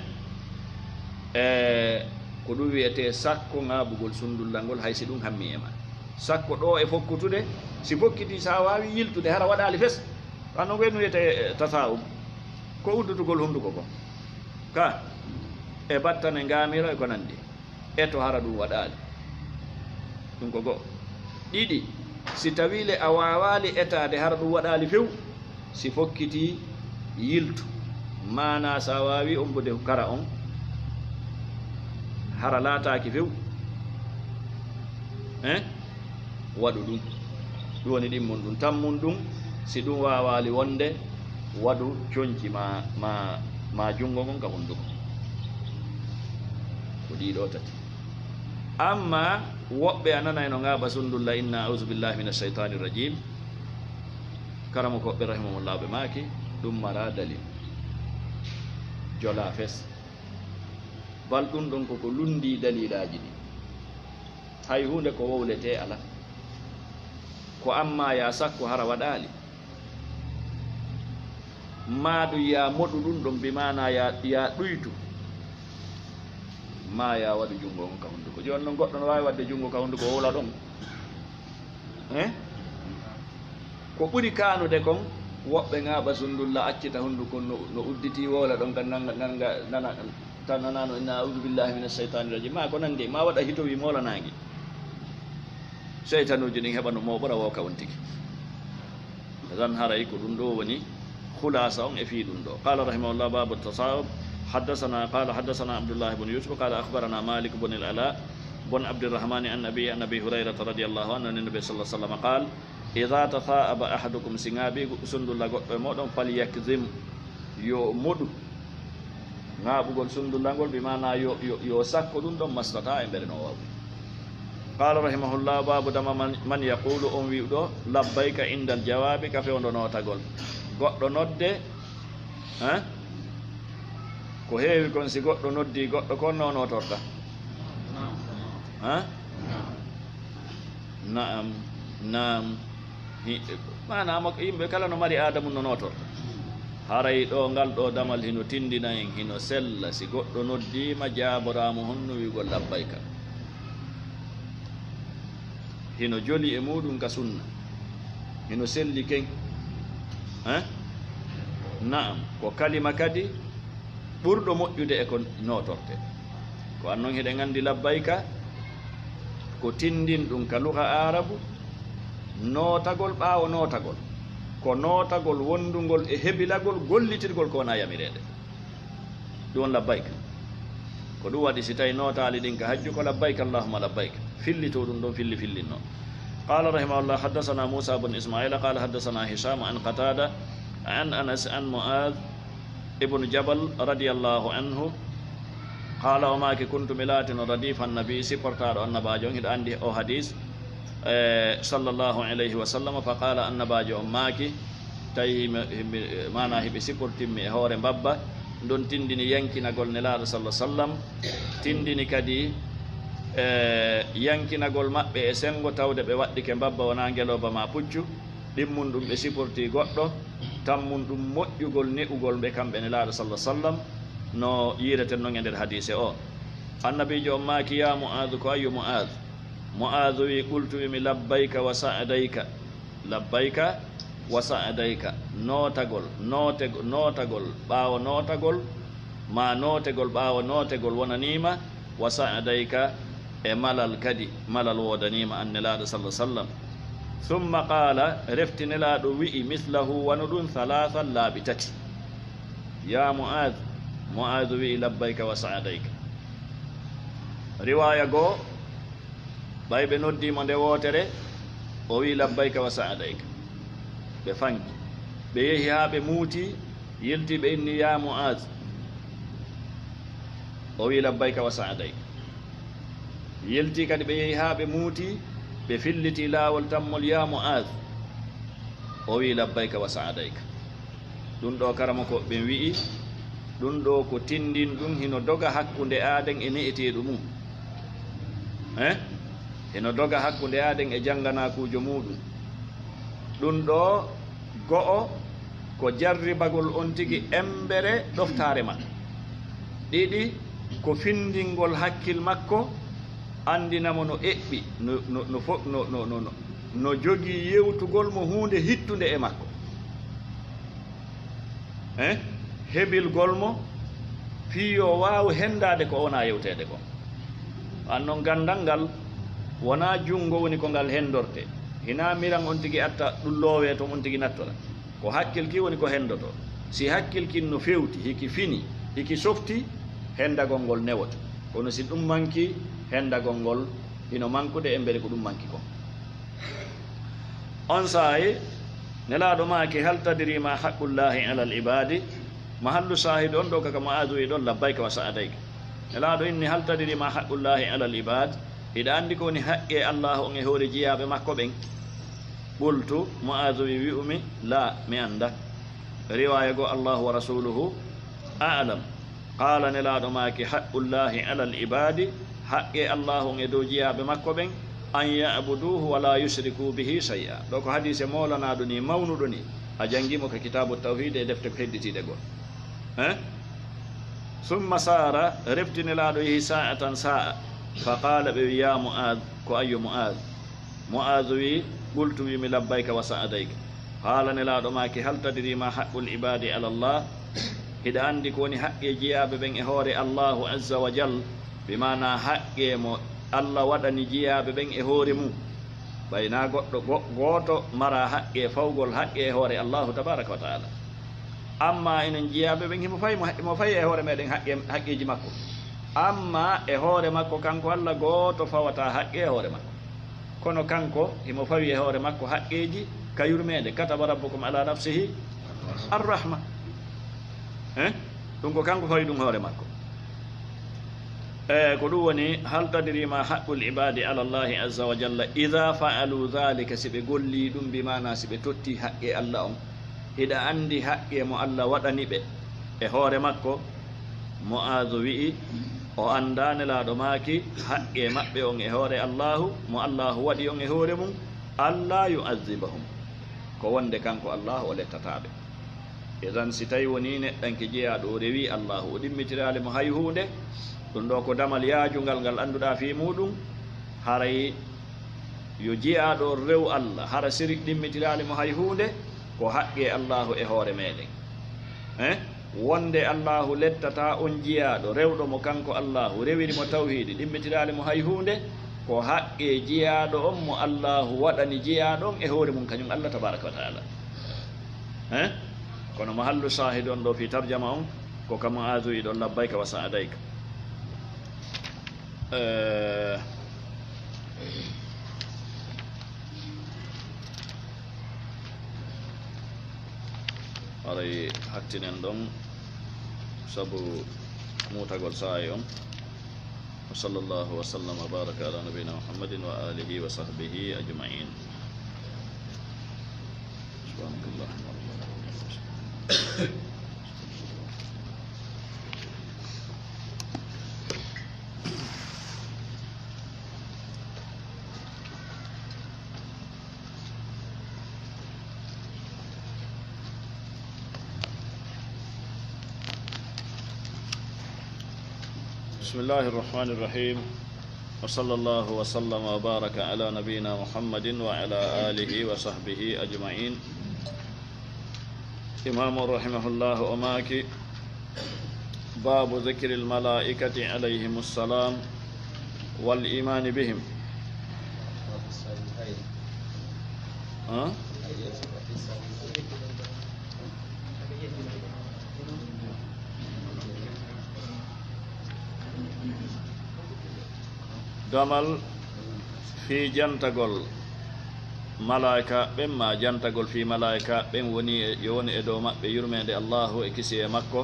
E ko ɗum wiyetee sakko ŋaaɓugol sundulla ngol, hay si ɗum hammii e maa. Sakko ɗoo e fokkutude, si fokkitii, si a waawii yiltude, hara waɗaali fes. Ɗum no wiyetee, eh, tasaa'um. Ko uddutugol hunnduko kon. Ka, e battane ngaamiro e ko nanndi. Eto hara ɗum waɗaali. Ɗum ko go'o. Ɗiɗi, si tawii le a waawaali etaade hara ɗum waɗaali few, si fokkitii yiltu. Maanaa si a waawii ombude kara on, hara laataaki few. Eh? Waɗu ɗum. Ɗum woni ɗimmun ɗum. Tammun ɗum, si ɗum waawaali wonde, waɗu conci ma, ma, ma junngo ngon ka hunnduko. Ko ɗii ɗoo tati. Amma woɓɓe a nanay no ŋaaɓa sundulla, inna a'uuzu billahi mina shaytaani rajim. Karamokooɓe rahimahumullah ɓe maaki, ɗum maraa dalil. Jolaa fes. Bal ɗum ɗon ko ko lunndii dalilaaji ɗin. Hay huunde ko wowletee alaa. Ko amma yaa sakko hara waɗaali. Maa ɗum yaa moɗu ɗum ɗon, bi maanaa yaa, yaa ɗuytu. Maa yaa waɗu junngo on ka hunnduko. Jooni non goɗɗo no waawi waɗde junngo ka hunnduko wowla ɗon. Eh? Ko ɓuri kaanude kon, woɓɓe ŋaaɓa sundulla accita hunnduko no, no udditii wowla ɗon kan nanga, nanga, nana, tan nanaano inna a'uuzu billahi mina shaytaani rajim. Maa ko nanndi, maa waɗa hitowi moolanaangi. Seytanuuji ɗin heɓa no mooɓora woo ka on tigi. Idan haray ko ɗum ɗoo woni khulaasa on e fii ɗum ɗoo. Qaala rahimahullah, baabu tasaa'ub. Haddasanaa, qaala haddasanaa Abdullahi bun Yuusuf, qaala akhbaranaa Maalik bun al-Alaa bun Abdirrahmaani an abiihi an Abii Hurayrata radiyallahu anhu, an Nabi sallallahu alaihi wasallam qaal, idaa tasaa'aba ahadukum, si ŋaaɓii sundulla goɗɗo e mooɗon, falyakzim, yo moɗu. Ŋaaɓugol sundulla ngol, bi maanaa yo, yo, yo sakko ɗum ɗon mastata e mbere no waawi. Qaala rahimahullah, baabu dama man, man yaqulu, on wi'uɗo labbayka indal jawaabi, ka fewndo nootagol. Goɗɗo nodde, eh? Ko heewi kon, si goɗɗo noddii goɗɗo, ko on no nootorta? Eh? Na'am, naam. Hi-, maanaam, yimɓe kala no mari aada mum no nootorta. Haray ɗoo, ngal ɗoo damal hino tinndina en, hino sella. Si goɗɗo noddiima, jaaboraa mo honno wi'ugol labbayka. Hino joli e muuɗum ka sunna. Hino selli ken. Eh? Naam, ko kalima kadi ɓurɗo moƴƴude e ko nootorte. Ko an non hiɗen anndi labbayka ko tinndin ɗum ka luga aarabu, nootagol ɓaawo nootagol, ko nootagol wonndungol e hebilagol gollitirgol ko wonaa yamireede. Ɗum won labbayk. Ko ɗum waɗi si tawi nootaali ɗin ka hajju ko labbayk allahumma labbayk. Fillito ɗum ɗon filli fillinno. قال رحمه الله: حدثنا موسى بن إسماعيل قال حدثنا هشام عن قتادة عن أنس عن معاذ ابن جبل رضي الله عنه قال، o maaki: كنت mi laatino رديف النبي, siportaaɗo annabaajo on, hiɗa anndi o hadis, eh, sallallahu alayhi wa sallam, فقال, annabaajo on maaki, tawi himi, himi, maanaa hiɓe siportimmi e hoore mbabba, ɗon tinndini yankinagol Nelaaɗo sallallahu sallam, tinndini kadi, eh, yankinagol maɓɓe e senngo tawde ɓe waɗɗike mbabba wonaa ngelooba maa puccu, ɗimmun ɗum ɓe siporti goɗɗo, tammun ɗum moƴƴugol ne'ugol ɓe kamɓe Nelaaɗo sallallahu sallam, no yiireten non e nder hadiise o. Annabiijo on maaki: يا معاذ, ko ayyo Mu'aaz? Mu'aazu wi'i: قلت, wi'imi, لبيك وسعديك. Labbayka wa sa'adayka. Nootagol, noote-, nootagol, ɓaawo nootagol, maa nootegol, ɓaawo nootegol wonaniima, wa sa'adayka, e malal kadi, malal woodaniima an Nelaaɗo sallallahu sallam. Summa qaala, refti Nelaaɗo wi'i, mislahu, wano ɗum, salaasan, laabi tati. Yaa Mu'aaz, Mu'aazu wi'i, labbayka wa sa'adayka. Riwaaya goo, ɓay ɓe noddii mo nde wootere, o wi'i, labbayka wa sa'adayka. Ɓe fanki. Ɓe yehi haa ɓe muuti, yilti ɓe inni, yaa Mu'aaz. O wi'i, labbayka wa sa'adayka. Yilti kadi ɓe yehi haa ɓe muuti, ɓe filliti laawol tammol, yaa Mu'aaz. O wi'i, labbayka wa sa'adayka. Ɗum ɗoo karamoko ɓen wi'i, ɗum ɗoo ko tinndin ɗum hino doga hakkunde aaden e ne'eteeɗo mum. Eh? Hino doga hakkunde aaden e jannganakuujo muuɗum. Ɗum ɗoo go'o ko jarribagol on tigi embere ɗoftaare makko. Ɗiɗi, ko finndingol hakkil makko, anndina mo no eɓɓi, no, no, no fo-, no, no, no, no, no jogii yewtugol mo huunde hittunde e makko. Eh? Hebilgol mo fii yo waawu henndaade ko wonaa yewteede kon. An non ganndal ngal wonaa junngo woni ko ngal henndortee. Hinaa miran on tigi atta ɗum loowee ton on tigi nattora. Ko hakkil kin woni ko henndotoo. Si hakkil kin no fewti, hiki fini, hiki softi, henndagol ngol newoto. Kono si ɗum manki, henndagol ngol hino mankude embere ko ɗum manki kon. On saa'i, Nelaaɗo maaki, hal tadri ma haqqullahi alal ibaadi? Mahallu saahid on ɗoo ka, ka Mu'aazu wi'i ɗon, labbayka wa sa'adayka. Nelaaɗo inni, hal tadri ma haqqullahi alal ibaad? Hiɗa anndi ko woni haqqe Allaahu on e hoore jiyaaɓe makko ɓen? Qultu, Mu'aazu wi'i, wi'umi, laa, mi annda. Riwaaya goo, Allaahu wa rasuuluhu a'lam. Qaala, Nelaaɗo maaki, haqqullaahi alal ibaadi, haqqe Allaahu on e dow jiyaaɓe makko ɓen, an ya'buduuhu wa laa yushrikuu bihi shay'a. Ɗoo ko hadiise moolanaaɗo nii, mawnuɗo nii, a janngii mo ka Kitaabu Tawhiid e defte ko hedditiiɗe goo. Eh? Summa saara, refti Nelaaɗo yehi saa'atan saa'a. Fa qaala, ɓe wi'i, yaa Mu'aaz, ko ayyo Mu'aaz? Mu'aazu wi'i, qultu, wi'imi, labbayka wa sa'adayka. Qaala, Nelaaɗo maaki, hal tadri ma haqqul ibaadi ala Allah? Hiɗa anndi ko woni haqqe jiyaaɓe ɓen e hoore Allaahu azza wa jal? Bi maanaa haqqe mo Allah waɗani jiyaaɓe ɓen e hoore mum. Ɓay naa goɗɗo go-, gooto maraa haqqe fawgol haqqe e hoore Allaahu tabaaraka wa ta'aala. Ammaa enen jiyaaɓe ɓen, himo fawi mo, himo fawi e hoore meɗen haqqe, haqqeeji makko. Ammaa e hoore makko kanko Allah, gooto fawataa haqqe e hoore makko. Kono kanko, himo fawi e hoore makko haqqeeji ka yurmeende. Kataba rabbukum ala nafsihi arrahma. Eh? Ɗum ko kanko fawi ɗum hoore makko. E ko ɗum woni, hal tadri ma haqqul ibaadi ala Allahi azza wa jalla, idaa fa'alu dhaalika, si ɓe gollii ɗum, bi maanaa si ɓe tottii haqqe Allah on. Hiɗa anndi haqqe mo Allah waɗani ɓe e hoore makko? Mu'aazu wi'i, o anndaa. Nelaaɗo maaki, haqqe maɓɓe on e hoore Allaahu, mo Allaahu waɗi on e hoore mum, allaa yu'azzibahum, ko wonde kanko Allaahu o lettataa ɓe. Idan, si tawi wonii neɗɗanke jeyaaɗo o rewii Allaahu, o ɗimmitiraali mo hay huunde, ɗum ɗoo ko damal yaajungal ngal annduɗaa fii muuɗum, haray yo jeyaaɗo on rew Allah, hara sirik ɗimmitiraali mo hay huunde, Ko haqqee Allaahu e hoore meeɗen. Eh? Wonde Allaahu lettataa on jiyaaɗo rewɗo mo kanko Allaahu, rewiri mo tawhiidi, ɗimmitiraali mo hay huunde, ko haqqee jiyaaɗo on mo Allaahu waɗani jiyaaɗo on e hoore mum kañum Allah tabaaraka wa taala. Eh? Kono mahallu saahid on ɗo fii tarjama on, ko ka Mu'aazu wi'i ɗon, "Labbayka wa sa'adayka." Eh, haray hattinen ɗon sabu muutagol saa'i on. Wa sallallahu wa sallam wa baraka ala nabiyyina Muhammadin wa alihi wa sahbihi ajma'in. Subhanakallahumma rabbana wa bihamdika. بسم الله الرحمن الرحيم. وصلى الله وسلم وبارك على نبينا محمد وعلى آله وصحبه أجمعين. Imaamu rahimahullahu o maaki, "Baabu dhikril malaa'ikati alayhimus salaam wal iimaani bihim." Ha? Damal fii jantagol malaa'ika ɓen, maa jantagol fii malaa'ika ɓen woni e, yo woni e dow maɓɓe yurmeende Allaahu e kisiyee makko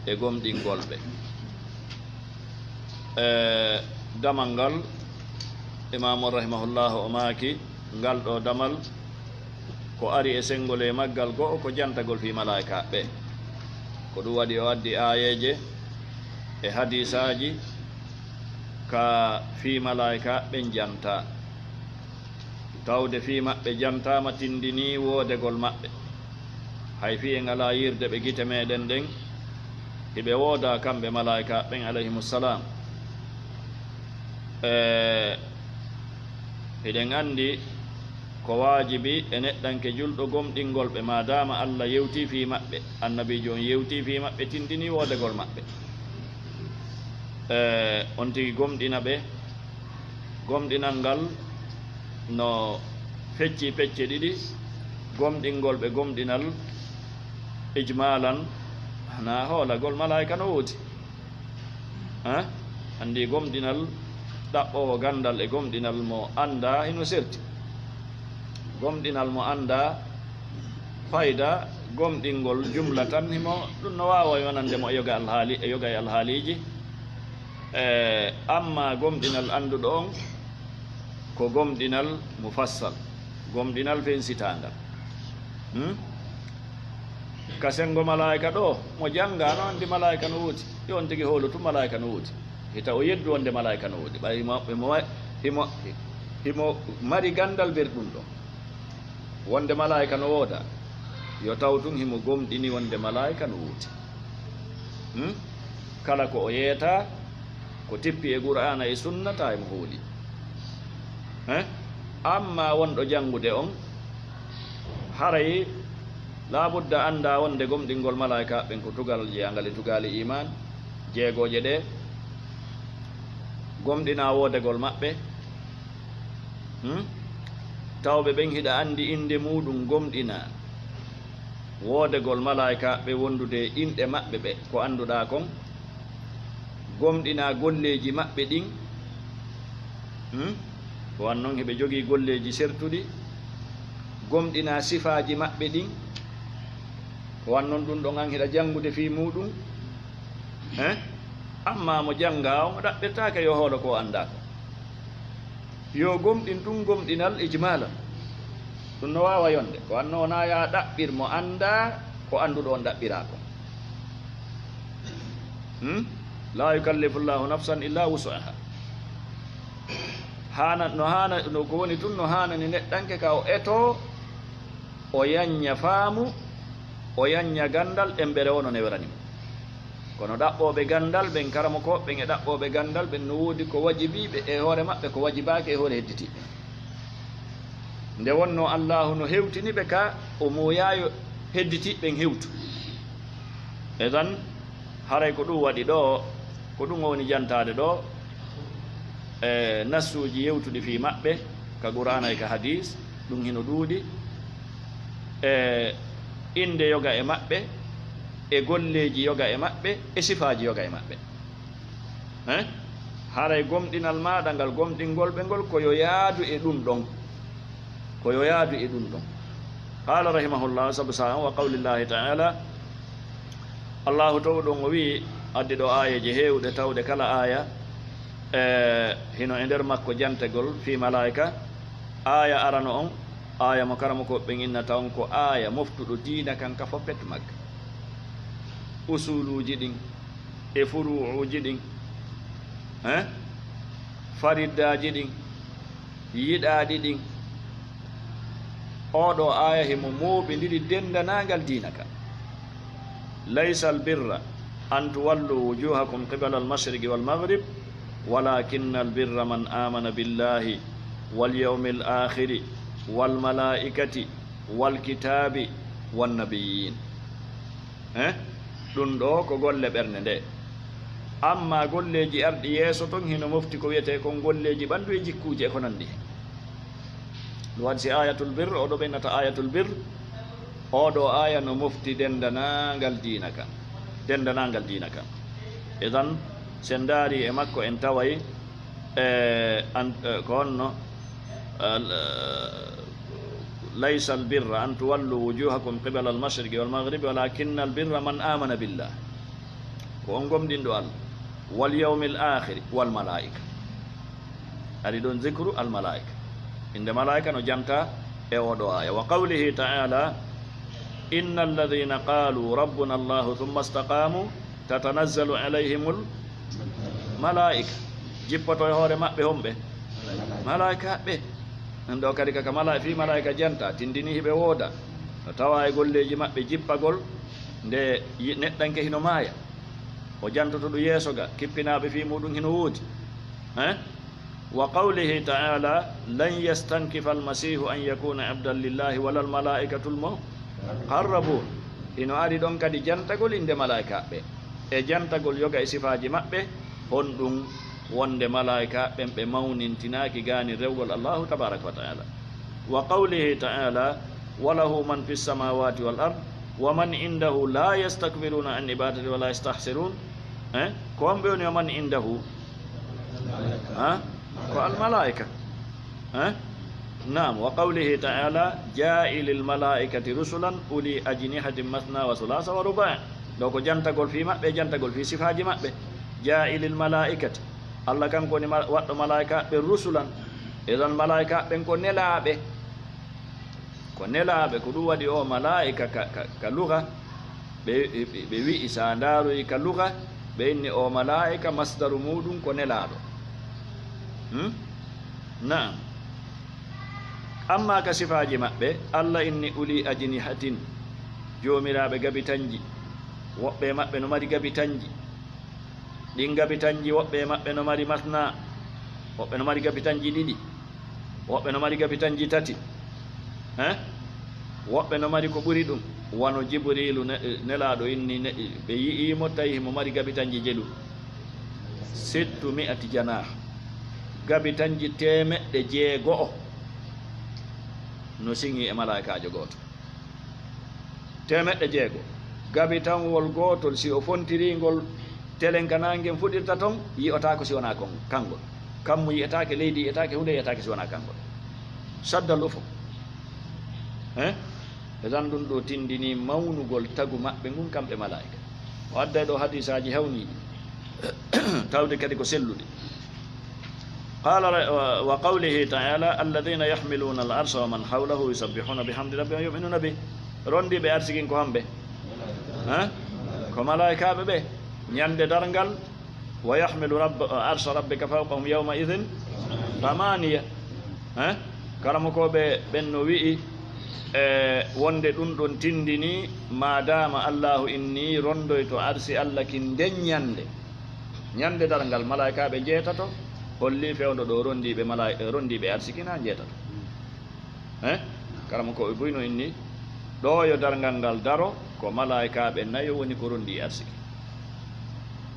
e gomɗingol ɓe. E damal ngal, Imaamu rahimahullahu o maaki, ngal ɗoo damal, ko ari e senngol e maggal go'o ko jantagol fii malaa'ika ɓe. Ko ɗum waɗi o addi aayeeje e hadiisaaji ka fii malaa'ika ɓen jantaa. Tawde fii maɓɓe jantaama tindinii woodegol maɓɓe. Hay fii en alaa yiirde ɓe gite meeɗen ɗen, hiɓe woodaa kamɓe malaa'ika ɓen alayhimu salaam. E, hiɗen anndi ko waajibi e neɗɗanke julɗo gomɗingol ɓe, maadaama Alla yewtii fii maɓɓe, Annabiijo on yewtii fii maɓɓe, tindinii woodegol maɓɓe. E, on tigi gomɗina ɓe, gomɗinal ngal no feccii pecce ɗiɗi, gomɗingol ɓe gomɗinal ijmaalan, hanaa hoolagol malaa'ika no woodi. Eh? Anndi gomɗinal ɗaɓɓoowo ganndal e gomɗinal mo anndaa hino serti. Gomɗinal mo anndaa fayda gomɗingol jumlatan himo, ɗum no waawa yonande mo e yoga alhaali, e yoga e alhaaliiji. E, amma gomɗinal annduɗo on ko gomɗinal mufassal, gomɗinal fensitaangal. Hmm? Ka senngo malaa'ika ɗoo, mo janngaa no anndi malaa'ika no woodi, yo on tigi hoolo tun malaa'ika no woodi. Hita o yeddu wonde malaa'ika no woodi. Ɓay himo, himo, himo, himo mari ganndal nder ɗum ɗoo. Wonde malaa'ika no wooda, yo taw tun himo gomɗini wonde malaa'ika no woodi. Hmm? Kala ko o yeetaa, ko tippi e Qur'aana e Sunna, tawa himo hooli. Eh? Amma wonɗo janngude on, haray laabudda anndaa wonde gomɗingol malaa'ika ɓen ko tugal jeyangal e tugaali iimaan jeegooje ɗee, gomɗinaa woodegol maɓɓe, Hmm? Tawɓe ɓen hiɗa anndi innde muuɗum, gomɗinaa woodegol malaa'ikaaɓe wondude e inɗe maɓɓe ɓe, ko annduɗaa kon, gomɗinaa golleeji maɓɓe ɗin, hmm? Ko wan non hiɓe jogii golleeji sertuɗi, gomɗinaa sifaaji maɓɓe ɗin, ko wan non ɗum ɗon an hiɗa janngude fii muuɗum, eh? Amma mo janngaa on, o ɗaɓɓirtaake yo hoolo ko o anndaa ko. Yo gomɗin ɗum gomɗinal ijmaalan. Ɗum no waawa yonde. Ko wanno wonaa yaa ɗaɓɓir mo anndaa ko annduɗo on ɗaɓɓiraa kon. Hmm? Laa yukallifu Llaahu nafsan illaa wus'ahaa. Haana, no haana, no ko woni tun no haanani neɗɗanke ka o etoo, o yañña faamu, o yañña ganndal, embere woo no newirani mo. Kono ɗaɓɓooɓe ganndal ɓen, karamokooɓe ɓen e ɗaɓɓooɓe ganndal ɓen, no woodi ko wajibii ɓe e hoore maɓɓe, ko wajibaaki e hoore hedditiiɓe. Nde wonnoo Allaahu no hewtini ɓe ka o muuyayo hedditiiɓe ɓen hewtu. Idan, haray ko ɗum waɗi ɗoo, ko ɗum o woni jantaade ɗoo, e nassuuji yewtuɗi fii maɓɓe, ka Qur'aana e ka hadiis, ɗum hino ɗuuɗi, e innde yoga e maɓɓe, e golleeji yoga e maɓɓe, e sifaaji yoga e maɓɓe. Eh? Haray gomɗinal maaɗa ngal gomɗingol ɓe ngol ko yo yaadu e ɗum ɗon. Ko yo yaadu e ɗum ɗon. Qaala rahimahullah, sabu sa wa qawlillahi ta'ala, Allahu towɗo on o wi'i, addi ɗo aayeeje heewuɗe tawɗe kala aaya, e, hino e nder makko jantegol fii malaa'ika. Aaya arano on, aaya mo karamokooɓe ɓen innata on ko aaya moftuɗo diina kan ka foppet magga. Usuluuji ɗin, e furuuji ɗin, eh? Fariddaaji ɗin, yiɗaaɗi ɗin. Oo ɗoo aaya himo mooɓindiri denndanangal diina ka. "Laysa albirra an tuwallu wujuhakum qibala almashriqi walmaghrib, walakinna albirra man amana billahi walyawmi alakhiri walmalaikati walkitabi wannabiyyin." Eh? Ɗum ɗoo ko golle ɓernde nde. Amma golleeji arɗi yeeso ton hino mofti ko wiyetee kon golleeji ɓanndu e jikkuuji e ko nanndi hen. Ɗum waɗi si ayatul birr, oo ɗoo ɓe innata ayatul birr, oo ɗoo aaya no mofti denndanangal diina kan. Denndanangal diina kan. Idan, si en ndaari e makko en taway, e, an, e, ko honno, e, l-, e, "Laysa albirra an tuwallu wujuhakum qibala almashriqi walmaghribi, walakinna albirra man amana billah." Ko on gomɗinɗo Allah, wal yawmil akhiri, wal malaika. Ari ɗon zikru al malaika. Innde malaika no janta e oo ɗoo aaya. Wa qawlihi ta'ala, "Inna alladhina qalu rabbuna Allahu thumma istaqamu tatanazzalu alayhimul malaika." Jippoto e hoore maɓɓe homɓe? Malaikaaɓe. Ɗum ɗoo kadi kaka mala-, fii malaika janta, tindini hiɓe wooda. No tawa e golleeji maɓɓe jippagol, nde yi-, neɗɗanke hino maaya. O jantoto ɗum yeeso ga, kippinaaɓe fii muɗum hino woodi. Eh? Wa qawlihi ta'ala, "Lan yastankifa almasihu an yakuna abdan lillahi wala almalaikatul muqarrabun." Hino ari ɗon kadi jantagol innde malaikaaɓe. E jantagol yoga e sifaaji maɓɓe, honɗum wonde malaikaaɓe ɓen ɓe mawnintinaaki gaani rewgol Allahu tabaraka wa ta'ala. Wa qawlihi ta'ala, "Wa lahu man fis samawati wal ard, wa man indahu la yastakbiruna an ibadati wa la yastahsirun." Eh? Ko homɓe woni wa man indahu? Ha? Ko al malaika. Eh? Naam, wa qawlihi ta'ala, "Ja'ilil malaikati rusulan uli ajnihatin masna wa sulasa wa ruba'." Ɗoo ko jantagol fii maɓɓe, jantagol fii sifaaji maɓɓe. "Ja'ilil malaikati." Allah kanko woni ma-, waɗɗo malaikaaɓe rusulan. Idan malaikaaɓe ɓen ko nelaaɓe. Ko nelaaɓe, ko ɗum waɗi oo malaa'ika ka, ka, ka luga, ɓe, ɓe, ɓe wi'i, so a ndaaroyi ka luga, ɓe inni oo malaa'ika masdaru muuɗum ko nelaaɗo. Hmm? Naam. Amma ka sifaaji maɓɓe, Allah inni uli ajnihatin, joomiraaɓe gabitanji. Woɓɓe e maɓɓe no mari gabitanji. Ɗin gabitanji, woɓɓe e maɓɓe no mari masna, woɓɓe no mari gabitanji ɗiɗi, woɓɓe no mari gabitanji tati. Eh? Woɓɓe no mari ko ɓuri ɗum. Wano Jibriilu ne-, nelaaɗo inni ne-, ɓe yi'ii mo, tawi himo mari gabitanji jelu. Sittu mi'ati janah. Gabitanji teemeɗɗe jeego'o no siŋii e malaa'ikaajo gooto. Teemeɗɗe jeego. Gabitanwol gootol, si o fontirii ngol telen ka naange ngen fuɗirta ton, yi'otaako si wonaa kon, kangol. Kammu yi'etaake, leydi yi'etaake, huunde yi'etaake si wonaa kangol. Saddal ufuq. Eh? Idan ɗum ɗoo tindinii mawnugol tagu maɓɓe ngun, kamɓe malaa'ika. O adday ɗoo hadiisaaji hawniiɗi, tawde kadi ko selluɗi. Qala ra-, wa, wa qawlihi ta'ala, "Alladhina yahmiluna al-arsha wa man hawlahu yusabbihuna bihamdi rabbihim wa yu'minuna bih." Rondiiɓe arsikin ko hamɓe? Ha? Ko malaa'ikaaɓe ɓe. Ñande darngal, "Wa yahmilu rabb-, arsha rabbika fawqahum yawma idhin thamaniya." Ha? Karamokooɓe ɓen no wi'i, e, wonde ɗum ɗon tindini, maadaama Allaahu inni rondoyto arsi Allah kin nden ñande. Ñande darngal, malaa'ikaaɓe njeetato, holli fewndo ɗo rondiiɓe malaa'ika, rondiiɓe arsi kin haa njeetato. Eh? Karamokooɓe buy no inni, ɗo yo darngal ngal daro, ko malaa'ikaaɓe nayo woni ko ronndii arsiki.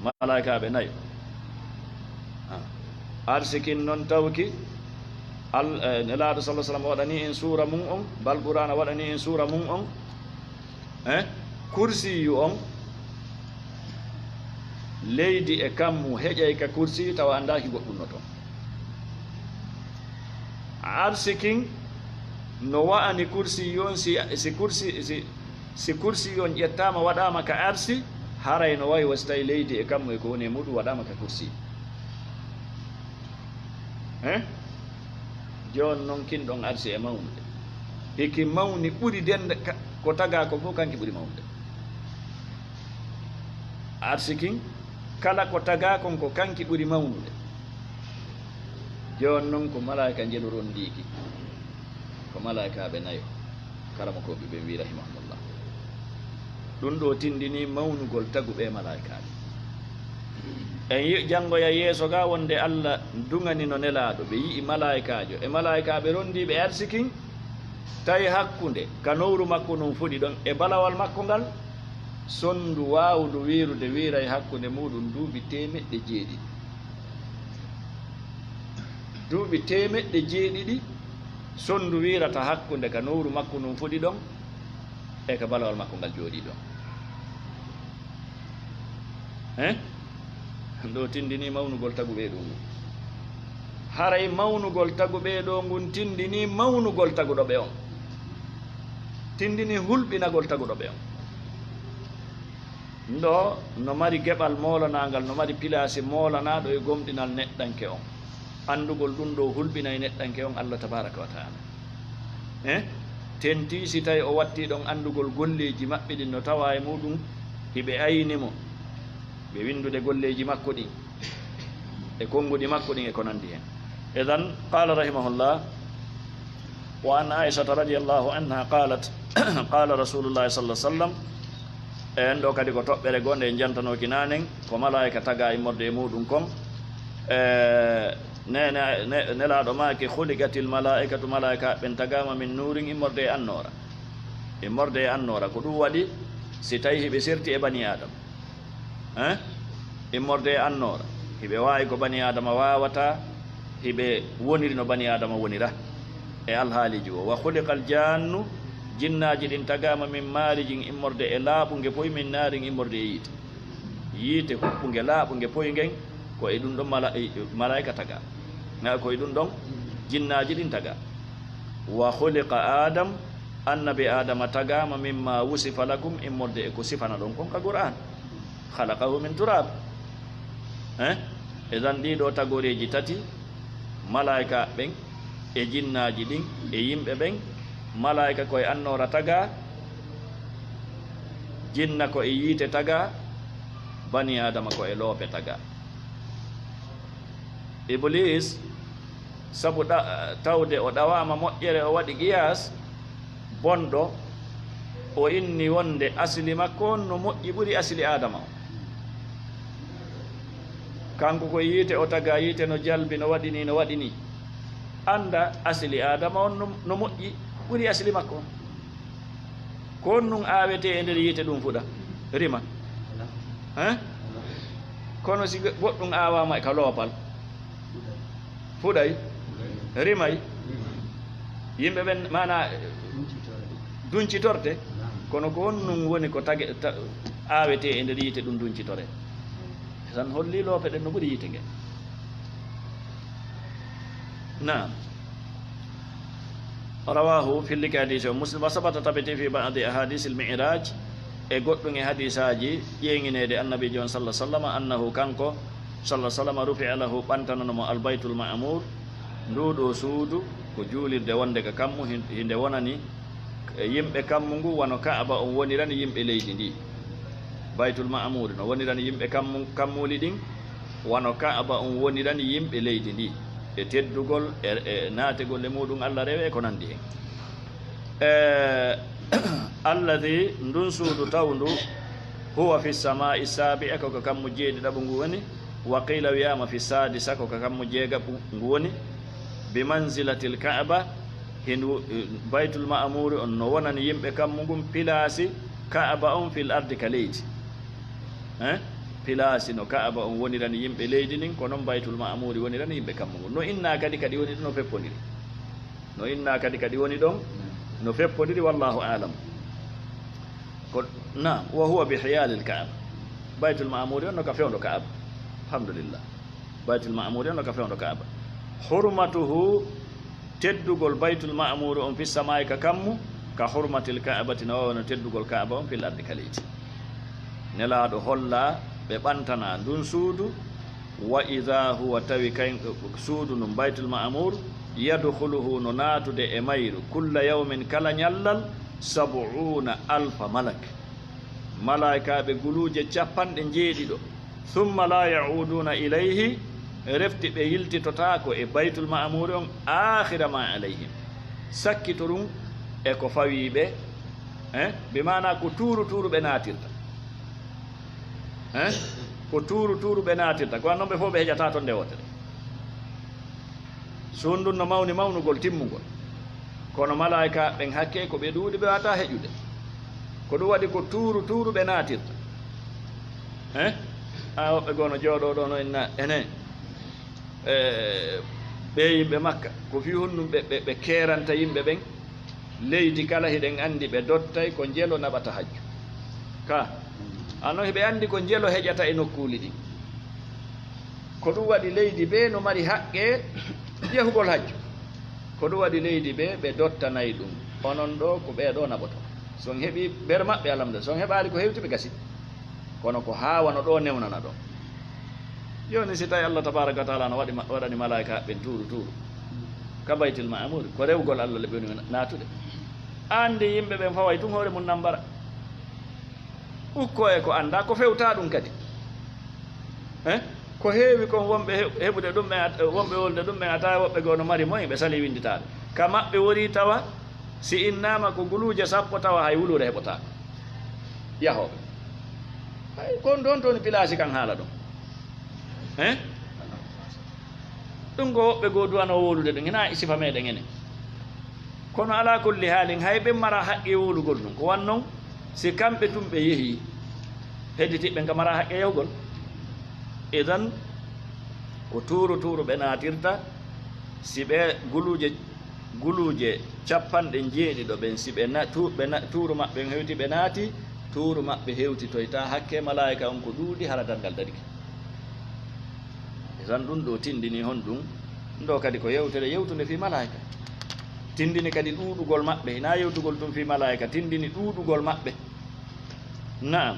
Malaa'ikaaɓe nayo. Ah. Arsikin noon tawki, Al-, eh, Nelaaɗo sallallaahu alayhi wa sallam waɗani en suura mum on, bal Qur'aana waɗani en suura mum on. Eh? Kursiyu on, leydi e kammu heƴay ka kursiyu, tawa anndaaki goɗɗum no toon. Arsikin no wa'ani kursiyu on, si, si kursi, si, si kursiyu on ƴettaama waɗaama ka arsi, haray no wayi wa si tawi leydi e kammu e ko woni e muɗum waɗaama ka kursiyu. Eh? Jooni noon kin ɗon arsi e mawnude. Hiki mawni ɓuri dennda ka-, ko tagaa kon fof kanki ɓuri mawnude. Arsi kin, kala ko tagaa kon ko kanki ɓuri mawnude. Jooni noon ko malaa'ika njelu ronndii ki. Ko malaa'ikaaɓe nayo. Karamokooɓe ɓen wii rahimahumullah. Ɗum ɗoo tindinii mawnugol tagu ɓee malaa'ikaaɓe. En yi-, janngoya yeeso ga wonde Allah duŋanino Nelaaɗo, ɓe yi'i malaa'ikaajo e malaa'ikaaɓe ronndiiɓe arsikin, tawi hakkunde ka nowru makko ndun fuɗi ɗon e balawal makko ngal, sonndu waawndu wiirude wiiray hakkunde muuɗum duuɓi teemeɗɗe jeeɗiɗi. Duuɓi teemeɗɗe jeeɗiɗi sonndu wiirata hakkunde ka nowru makko ndun fuɗi ɗon e ka balawal makko ngal jooɗii ɗon. Hein? Ɗo tindinii mawnugol tagu ɓee ɗoo ngun. Haray mawnugol tagu ɓee ɗoo ngun tindinii mawnugol taguɗo ɓe on. Tindinii hulɓinagol taguɗo ɓe on. Ndo no mari geɓal moolanaangal, no mari pilaasi moolanaaɗo e gomɗinal neɗɗanke on. Anndugol ɗum ɗoo hulɓinay neɗɗanke on Allah tabaaraka wa ta'ala. Eh? Tentii si tawi o wattii ɗon anndugol golleeji maɓɓe ɗin no tawaa e muuɗum, hiɓe ayni mo, ɓe winndude golleeji makko ɗin e konnguɗi makko ɗin e ko nanndi hen. Idan, qaala rahimahullah, wa an Aishata radiyallahu anha qalat, qaala Rasulullahi sallallahu alaihi wasallam, en ɗo kadi ko toɓɓere goo nde en jantanooki naanen, ko malaa'ika tagaa immorde e muuɗum kon. E, ne-, ne-, ne-, Nelaaɗo maaki, "Khuliqatil malaa'ikatu", malaa'ika ɓen tagaama, "min nuurin", immorde e annoora. Immorde e annoora, ko ɗum waɗi si tawi hiɓe serti e bani Aadama. Hein? Immorde e annoora. Hiɓe waawi ko bani Aadama waawataa, hiɓe woniri no bani Aadama wonira e alhaaliiji o. "Wa khuliqal jaannu", jinnaaji ɗin tagaama, "min maarijin", immorde e laaɓunge poy, "min naarin", immorde e yiite. Yiite huɓɓunge, laaɓunge poy ngen, ko e ɗum ɗon mala-, e, malaa'ika tagaa. Nga ko e ɗum ɗon jinnaaji ɗin tagaa. "Wa khuliqa Adam", annabi Aadama tagaama, "mimma wusifa lakum", immorde e ko sifana ɗon kon ka Qur'aan. "Khalaqahu min turab." Eh? Idan ɗii ɗoo tagoreeji tati, malaa'ika ɓen e jinnaaji ɗin e yimɓe ɓen, malaa'ika ko e annoora tagaa, jinna ko e yiite tagaa, bani Aadama ko e loope tagaa. Iblis, sabu ɗa-, tawde o ɗawaama moƴƴere, o waɗi qiyaas bonɗo, o inni wonde asli makko on no moƴƴi ɓuri asli Aadama on. Kanko ko yiite, o tagaa yiite no jalbi, no waɗi ni, no waɗi ni. Annda asli Aadama on no, no moƴƴi ɓuri asli makko on. Ko honɗum aawetee e nder yiite ɗum fuɗa? Rima. Hein? Kono si goɗɗum aawaama e ka loopal? Fuɗay? Rimay? Yimɓe ɓen, maanaa, duncitorte. Kono ko honɗum woni ko tage-, ta-, aawetee e nder yiite ɗum duncitore? Tan holli loope ɗen no ɓuri yiite ngen. Naam. Rawahu, fillike hadiisi o Muslim, wa sabata, tabiti, fi ba'di ahadiisil mi'raaj, e goɗɗum e hadiisaaji ƴeeŋineede Annabiijo on, sallallahu alaihi wasallam, annahu, kanko, sallallahu alaihi wasallam, rufi'a lahu, ɓantanano mo, al baytul ma'muur, nduu ɗoo suudu, ko juulirde wonde ka kammu, hin-, hinde wonani e yimɓe kammu ngu, wano Ka'aba on wonirani yimɓe leydi ndi. Baytul Ma'muuri no wonirani yimɓe kammu-, kammuuli ɗin, wano Ka'aba on wonirani yimɓe leydi ndi, e teddugol, e, e naategol e muuɗum Alla rewe, e ko nanndi hen. E, alladhi, ndun suudu tawndu, huwa fi samaa'i saabi'a, ko ka kammu jeeɗiɗaɓu ngu woni, wa qiila, wi'aama, fi saadisa, ko ka kammu jeegaɓu ngu woni, bi manzilatil Ka'aba, Hindu, eh, Baytul Ma'amuri on no wonani yimɓe kammu ngun pilaasi Ka'aba on fil ardi ka leydi. Eh? Pilaasi no Ka'aba on wonirani yimɓe leydi ndin, ko non Baytul Ma'amuri wonirani yimɓe kammu ngun. No innaa kadi ka ɗi woni ɗon no feppondiri. No innaa kadi ka ɗi woni ɗon no feppondiri, wallahu a'lam. Ko, naam, wa huwa bi hiyalil Ka'aba. Baytul Ma'amuri on no ka fewndo Ka'aba. Alhamdulillah. Baytul Ma'amuri on no ka fewndo Ka'aba. Hurmatuhu, teddugol Baytul Ma'amuri on fi samaa'i ka kammu, ka hurmatil Ka'abati, no wano teddugol Ka'aba on fil ardi ka leydi. Nelaaɗo holla ɓe ɓantana ndun suudu, wa idha huwa, tawi kay suudu ndun Baytul Ma'amur, yadkhuluhu, no naatude e mayru, kulla yawmin, kala ñallal, sab'una alfa malak. Malaa'ikaaɓe guluuje capanɗe njeeɗiɗo. Thumma la ya'uduna ilayhi, refti ɓe yiltitotaako e Baytul Ma'amuri on, akhira ma alayhim, sakkito ɗum e ko fawii ɓe, eh, bi maana ko tuuru tuuru ɓe naatirta, eh, ko tuuru tuuru ɓe naatirta, ko non ɓe fof ɓe heƴata toon nde wootere. Suudu ndun no mawni mawnugol timmungol. Kono malaa'ika ɓen hakkee ko ɓe ɗuuɗi, ɓe waawataa heƴude. Ko ɗum waɗi ko tuuru tuuru ɓe naatirta. Eh? A woɓɓe goo no jooɗoo ɗoo no inna ene. Eh, ɓee yimɓe Makka, ko fii honɗum ɓe, ɓe, ɓe keeranta yimɓe ɓen? Leydi kala hiɗen anndi ɓe dottay ko njelo naɓata hajju. Ka, a non hiɓe anndi ko njelo heƴata e nokkuuli ɗin. Ko ɗum waɗi leydi bee no mari haqqe yahugol hajju. Ko ɗum waɗi leydi bee ɓe dottanay ɗum. Onon ɗoo ko ɓee ɗoo naɓoto. So on heɓii ber maɓɓe, alhamdulillah. So on heɓaali ko hewti, ɓe gasi. Kono ko haa wano ɗoo newnana ɗoo. Jooni si tawi Allah tabaraka wa taala no waɗi ma-, waɗani malaa'ika ɓen tuuru tuuru ka Baytil Ma'mur, ko rewgol Allah le ɓe woni naatude. Anndi yimɓe ɓen faway tun hoore mun nambara. Ukko e ko anndaa, ko fewtaa ɗum kadi. Eh? Ko heewi kon wonɓe he-, heɓude ɗum ɓen at-, wonɓe wolude ɗum ɓen, a tawa woɓɓe goo no mari moyen, ɓe salii winnditaade. Ka maɓɓe worii tawa, si innaama ko guluuje sappo, tawa hay wuluure heɓotaako. Yahooɓe. Hay kon ɗon toni pilaasi kan haala ɗum. Eh? Ɗum ko woɓɓe goo duwanoo wolude ɗum, hinaa e sifa meɗen enen. Kono alaa kulli haalin, hay ɓen maraa haqqe wowlugol ɗum. Ko wan non, si kamɓe tun ɓe yehii, hedditiiɓe ɓen ka maraa haqqe yahugol. Idan, ko tuuru tuuru ɓe naatirta, si ɓe guluuje, guluuje capanɗe njeeɗiɗo ɓen, si ɓe na-, tu-, ɓe na-, tuuru maɓɓe on hewti ɓe naati, tuuru maɓɓe hewtitoyta hakke malaa'ika on ko ɗuuɗi hara darngal darike. Idan ɗum ɗoo tindini honɗum? Ɗum ɗoo kadi ko yewtere yewtunde fii malaa'ika. Tindini kadi ɗuuɗugol maɓɓe, hinaa yewtugol ɗum fii malaa'ika, tindini ɗuuɗugol maɓɓe. Na'am.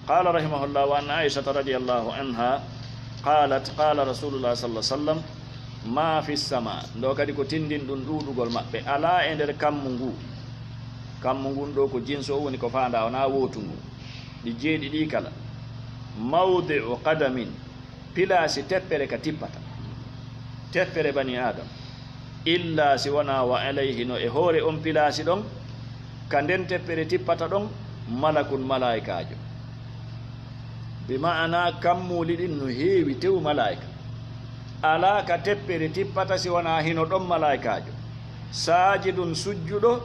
Qala rahimahullah, wa an Aishata radiyallahu anha, qalat, qala Rasulullah sallallahu alaihi wasallam, ma fi sama. Ɗum ɗoo kadi ko tindini ɗum ɗuuɗugol maɓɓe. Alaa e nder kammu ngu. Kammu ngun ɗoo ko jinsu o woni ko faandaa, wonaa wootu ngu. Ɗi jeeɗiɗi kala. Mawdi'u qadamin. Pilaasi teppere ka tippata, teppere bani Aadama, illa si wonaa wa alayhi no e hoore on pilaasi ɗon, ka nden teppere tippata ɗon, malakun malaa'ikaajo. Bi ma'ana kammuuli ɗin no heewi tew malaa'ika. Alaa ka teppere tippata si wonaa hino ɗon malaa'ikaajo. Saajidun sujjuɗo,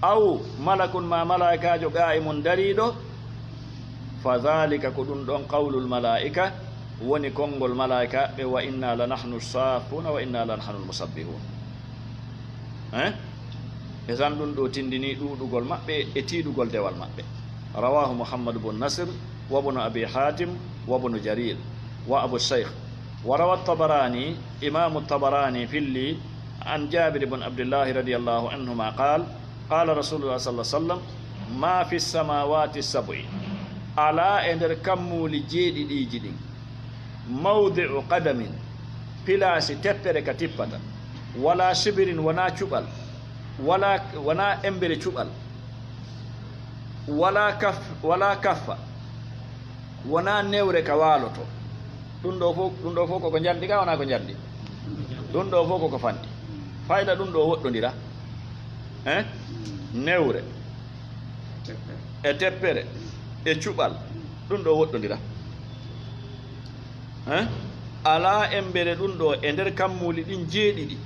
aw malakun maa malaa'ikaajo qaa'imun dariiɗo, fa dhaalika ko ɗum ɗon qawlul malaa'ika woni konngol malaa'ika ɓe, wa inna la nahnu saaffuuna wa inna la nahnu musabbihun. Eh? E tan ɗum ɗoo tindini ɗuuɗugol maɓɓe e tiiɗugol dewal maɓɓe. Rawaahu Muhammad bun Nasir wa bunu Abi Haatim wa bunu Jarir wa Abu Shaykh. Wa rawa Tabaraani, Imaamu Tabaraani filli, an Jaabir bun Abdillahi radiyallahu anhuma qaal, qaala Rasulullah sallallahu alaihi wasallam, ma fi samawati sab'i, alaa e nder kammuuli jeeɗiɗiiji ɗin, mawdi'u qadamin, pilaasi teppere ka tippata, wala shibirin, wonaa cuɓal, wala, wonaa embere cuɓal, wala kaf-, wala kaffa, wonaa newre ka waaloto. Ɗum ɗoo fof, ɗum ɗoo fof koko njanɗi ka, wonaa ko njanɗi? Ɗum ɗoo fof koko fanɗi. Fayda ɗum ɗoo woɗɗondira. Eh? Newre e teppere e cuɓal, ɗum ɗoo woɗɗondira. Eh? Alaa embere ɗum ɗoo e nder kammuuli ɗin jeeɗiɗi.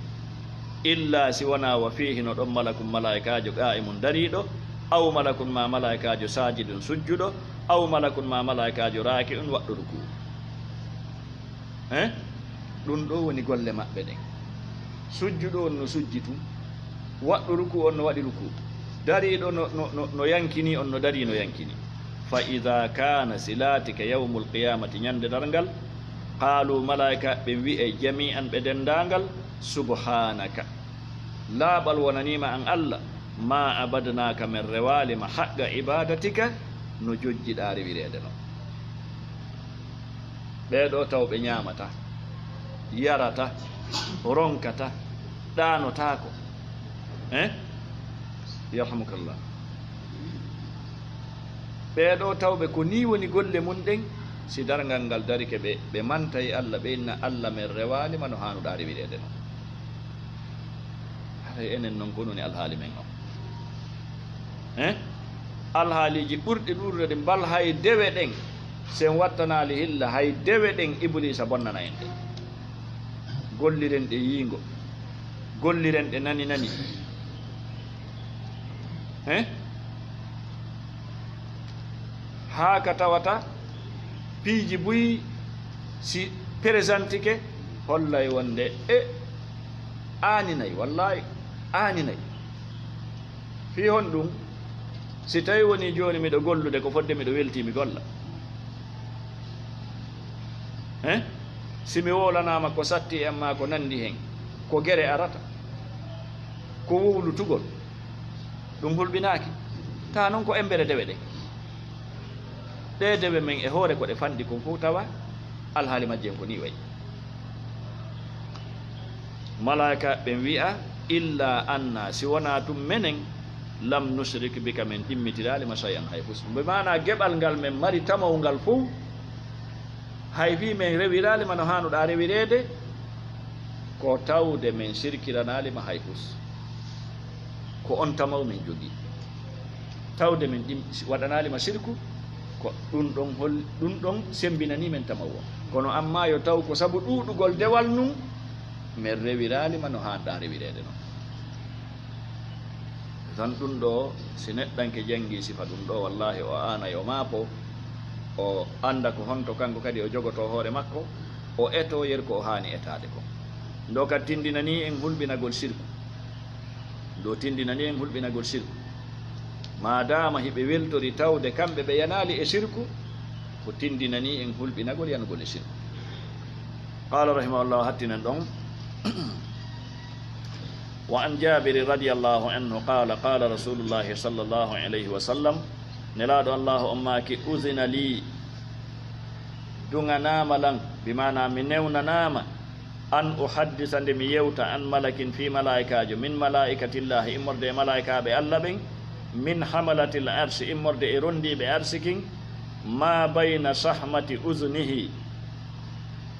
Illa si wonaa wa fiihi no ɗon malakun malaa'ikaajo qaa'imun dariiɗo, aw malakun maa malaa'ikaajo saajidun sujjuɗo, aw malakun maa malaa'ikaajo raaki'un waɗɗo rukuu. Eh? Ɗum ɗo woni golle maɓɓe ɗen. Sujjuɗo on no sujji tun, waɗɗo rukuu on no waɗi rukuu, dariiɗo no, no, no, no yankini on no darii no yankini. Fa idaa kaana, si laatike yawmul qiyaamati, ñande darngal, qaaluu, malaa'ika ɓen wi'ay jamii'an ɓe denndaangal, subhaanaka, laaɓal wonanii ma an Alla, maa abadnaaka, men rewaali ma, haqqa ibaadatika, no jojjiɗaa rewireede non. Ɓee ɗoo taw ɓe ñaamataa, yarataa, ronkataa, ɗaanotaako. Eh? Yarhamukallah. Ɓee ɗoo tawɓe ko nii woni golle mun ɗen, si darngal ngal darike ɓe, ɓe mantay Alla, ɓe inna Alla, men rewaali ma no haanuɗaa rewireede non. Haray enen non ko woni alhaali men on? Eh? Alhaaliiji ɓurɗi ɗuuɗude ɗin, bal hay dewe ɗen, si en wattanaali hilla, hay dewe ɗen Ibuliisa bonnana en ɗe. Golliren ɗe yiingo, golliren ɗe nani nani. Eh? Haa ka tawata piiji buy si présentike, hollay wonde e aaninay, wallaahi aaninay. Fii honɗum? Si tawi wonii jooni miɗo gollude, ko fodde miɗo weltii mi golla. Eh? Si mi wowlanaama ko satti en maa ko nanndi hen, ko gere arata, ko wowlutugol, ɗum hulɓinaaki. Taa non ko embere dewe ɗen. Ɗee dewe men e hoore ko ɗe fanɗi kon fow, tawa alhaali majje en ko nii wayi. Malaa'ika ɓen wi'a, "Illa anna, si wonaa tun menen, lam nushrik bika, men ɗimmitiraali ma shay'an, hay fus." Mbe maanaa geɓal ngal men mari tamawungal fow, hay fii men rewiraali ma no haanuɗaa rewireede, ko tawde men sirkiranaali ma hay fus. Ko on tamaw men jogii. Tawde men ɗim-, si waɗanaali ma sirku, ko ɗum ɗon hol-, ɗum ɗon sembinanii men tamaw on. Kono ammaa yo taw ko sabu ɗuuɗugol dewal nun, men rewiraali ma no haanɗaa rewireede non. Tan ɗum ɗo, si neɗɗanke janngii sifa ɗum ɗo, wallaahi o aanay, o maapoo, o annda ko honto kanko kadi o jogotoo hoore makko, o etoo yer ko o haani etaade kon. Ndo ka tindinanii en hulɓinagol sirku. Ndo tindinanii en hulɓinagol sirku. Maadaama hiɓe weltori tawde kamɓe ɓe yanaali e sirku, ko tindinanii en hulɓinagol yanugol e sirku. Qaala rahimahullah, hattinen ɗon. Wa an Jaabiri radiyallahu anhu qaala, qaala Rasulullahi sallallahu alayhi wa sallam, Nelaaɗo Allahu on maaki, "Udhina lii, duŋanaama lan, bi maanaa mi newnanaama, an uhaddisa, nde mi yewta, an malakin, fii malaa'ikaajo, min malaa'ikatillaahi, immorde e malaa'ikaaɓe Alla ɓen, min hamalatil arsi, immorde e rondiiɓe arsi kin, maa bayna sahmati udhunihi."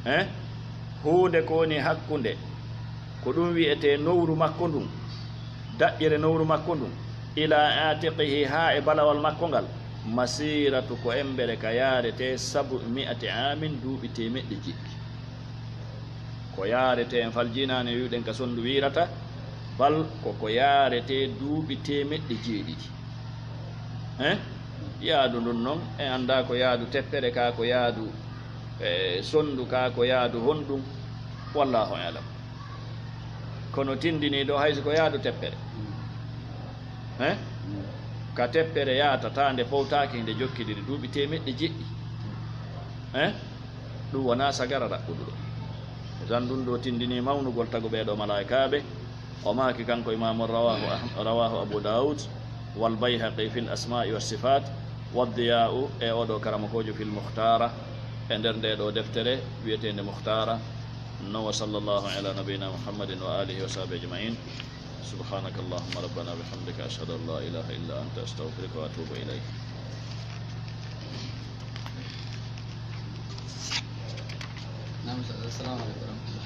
Eh? Huunde ko woni hakkunde, ko ɗum wi'etee nowru makko ndun, daƴƴere nowru makko ndun, ilaa aatiqihi, haa e balawal makko ngal, masiiratu, ko embere ka yaarete, sabu mi'ati aamin, duuɓi teemeɗɗe jeɗɗi. Ko yaarete, en fal jinaane wi'uɗen ka sonndu wiirata, bal ko ko yaarete duuɓi teemeɗɗe jeeɗiɗi. Eh? Yaadu ndun non, en anndaa ko yaadu teppere ka, ko yaadu, eh, sonndu ka, ko yaadu honɗum, wallaahu a'lam. Kono tindinii ɗo, hay si ko yaadu teppere, eh? Ka teppere yaata, taa nde fowtaaki, nde jokkidiri duuɓi teemeɗɗe jeɗɗi. Eh? Ɗum wonaa sagara raɓɓudu ɗo. Tan ɗum ɗo tindinii mawnugol tagu ɓee ɗoo malaa'ikaaɓe. O maaki kanko Imaamu, rawaahu Ah-, rawaahu Abu Daawud wal Bayhaqi fil asmaa'i was sifaat, wad diyaa'u, e oo ɗoo karamokoojo, fil Mukhtaara, e nder ndee ɗoo deftere wi'eteende Mukhtaara. No, wa sallallahu ala nabiyyina Muhammadin wa alihi wa sahbihi ajma'in. Subhanaka Allahumma rabbana bihamdika, ashhadu an la ilaha illa anta, astaghfiruka wa atubu ilayk. Naam, assalamu alaikum.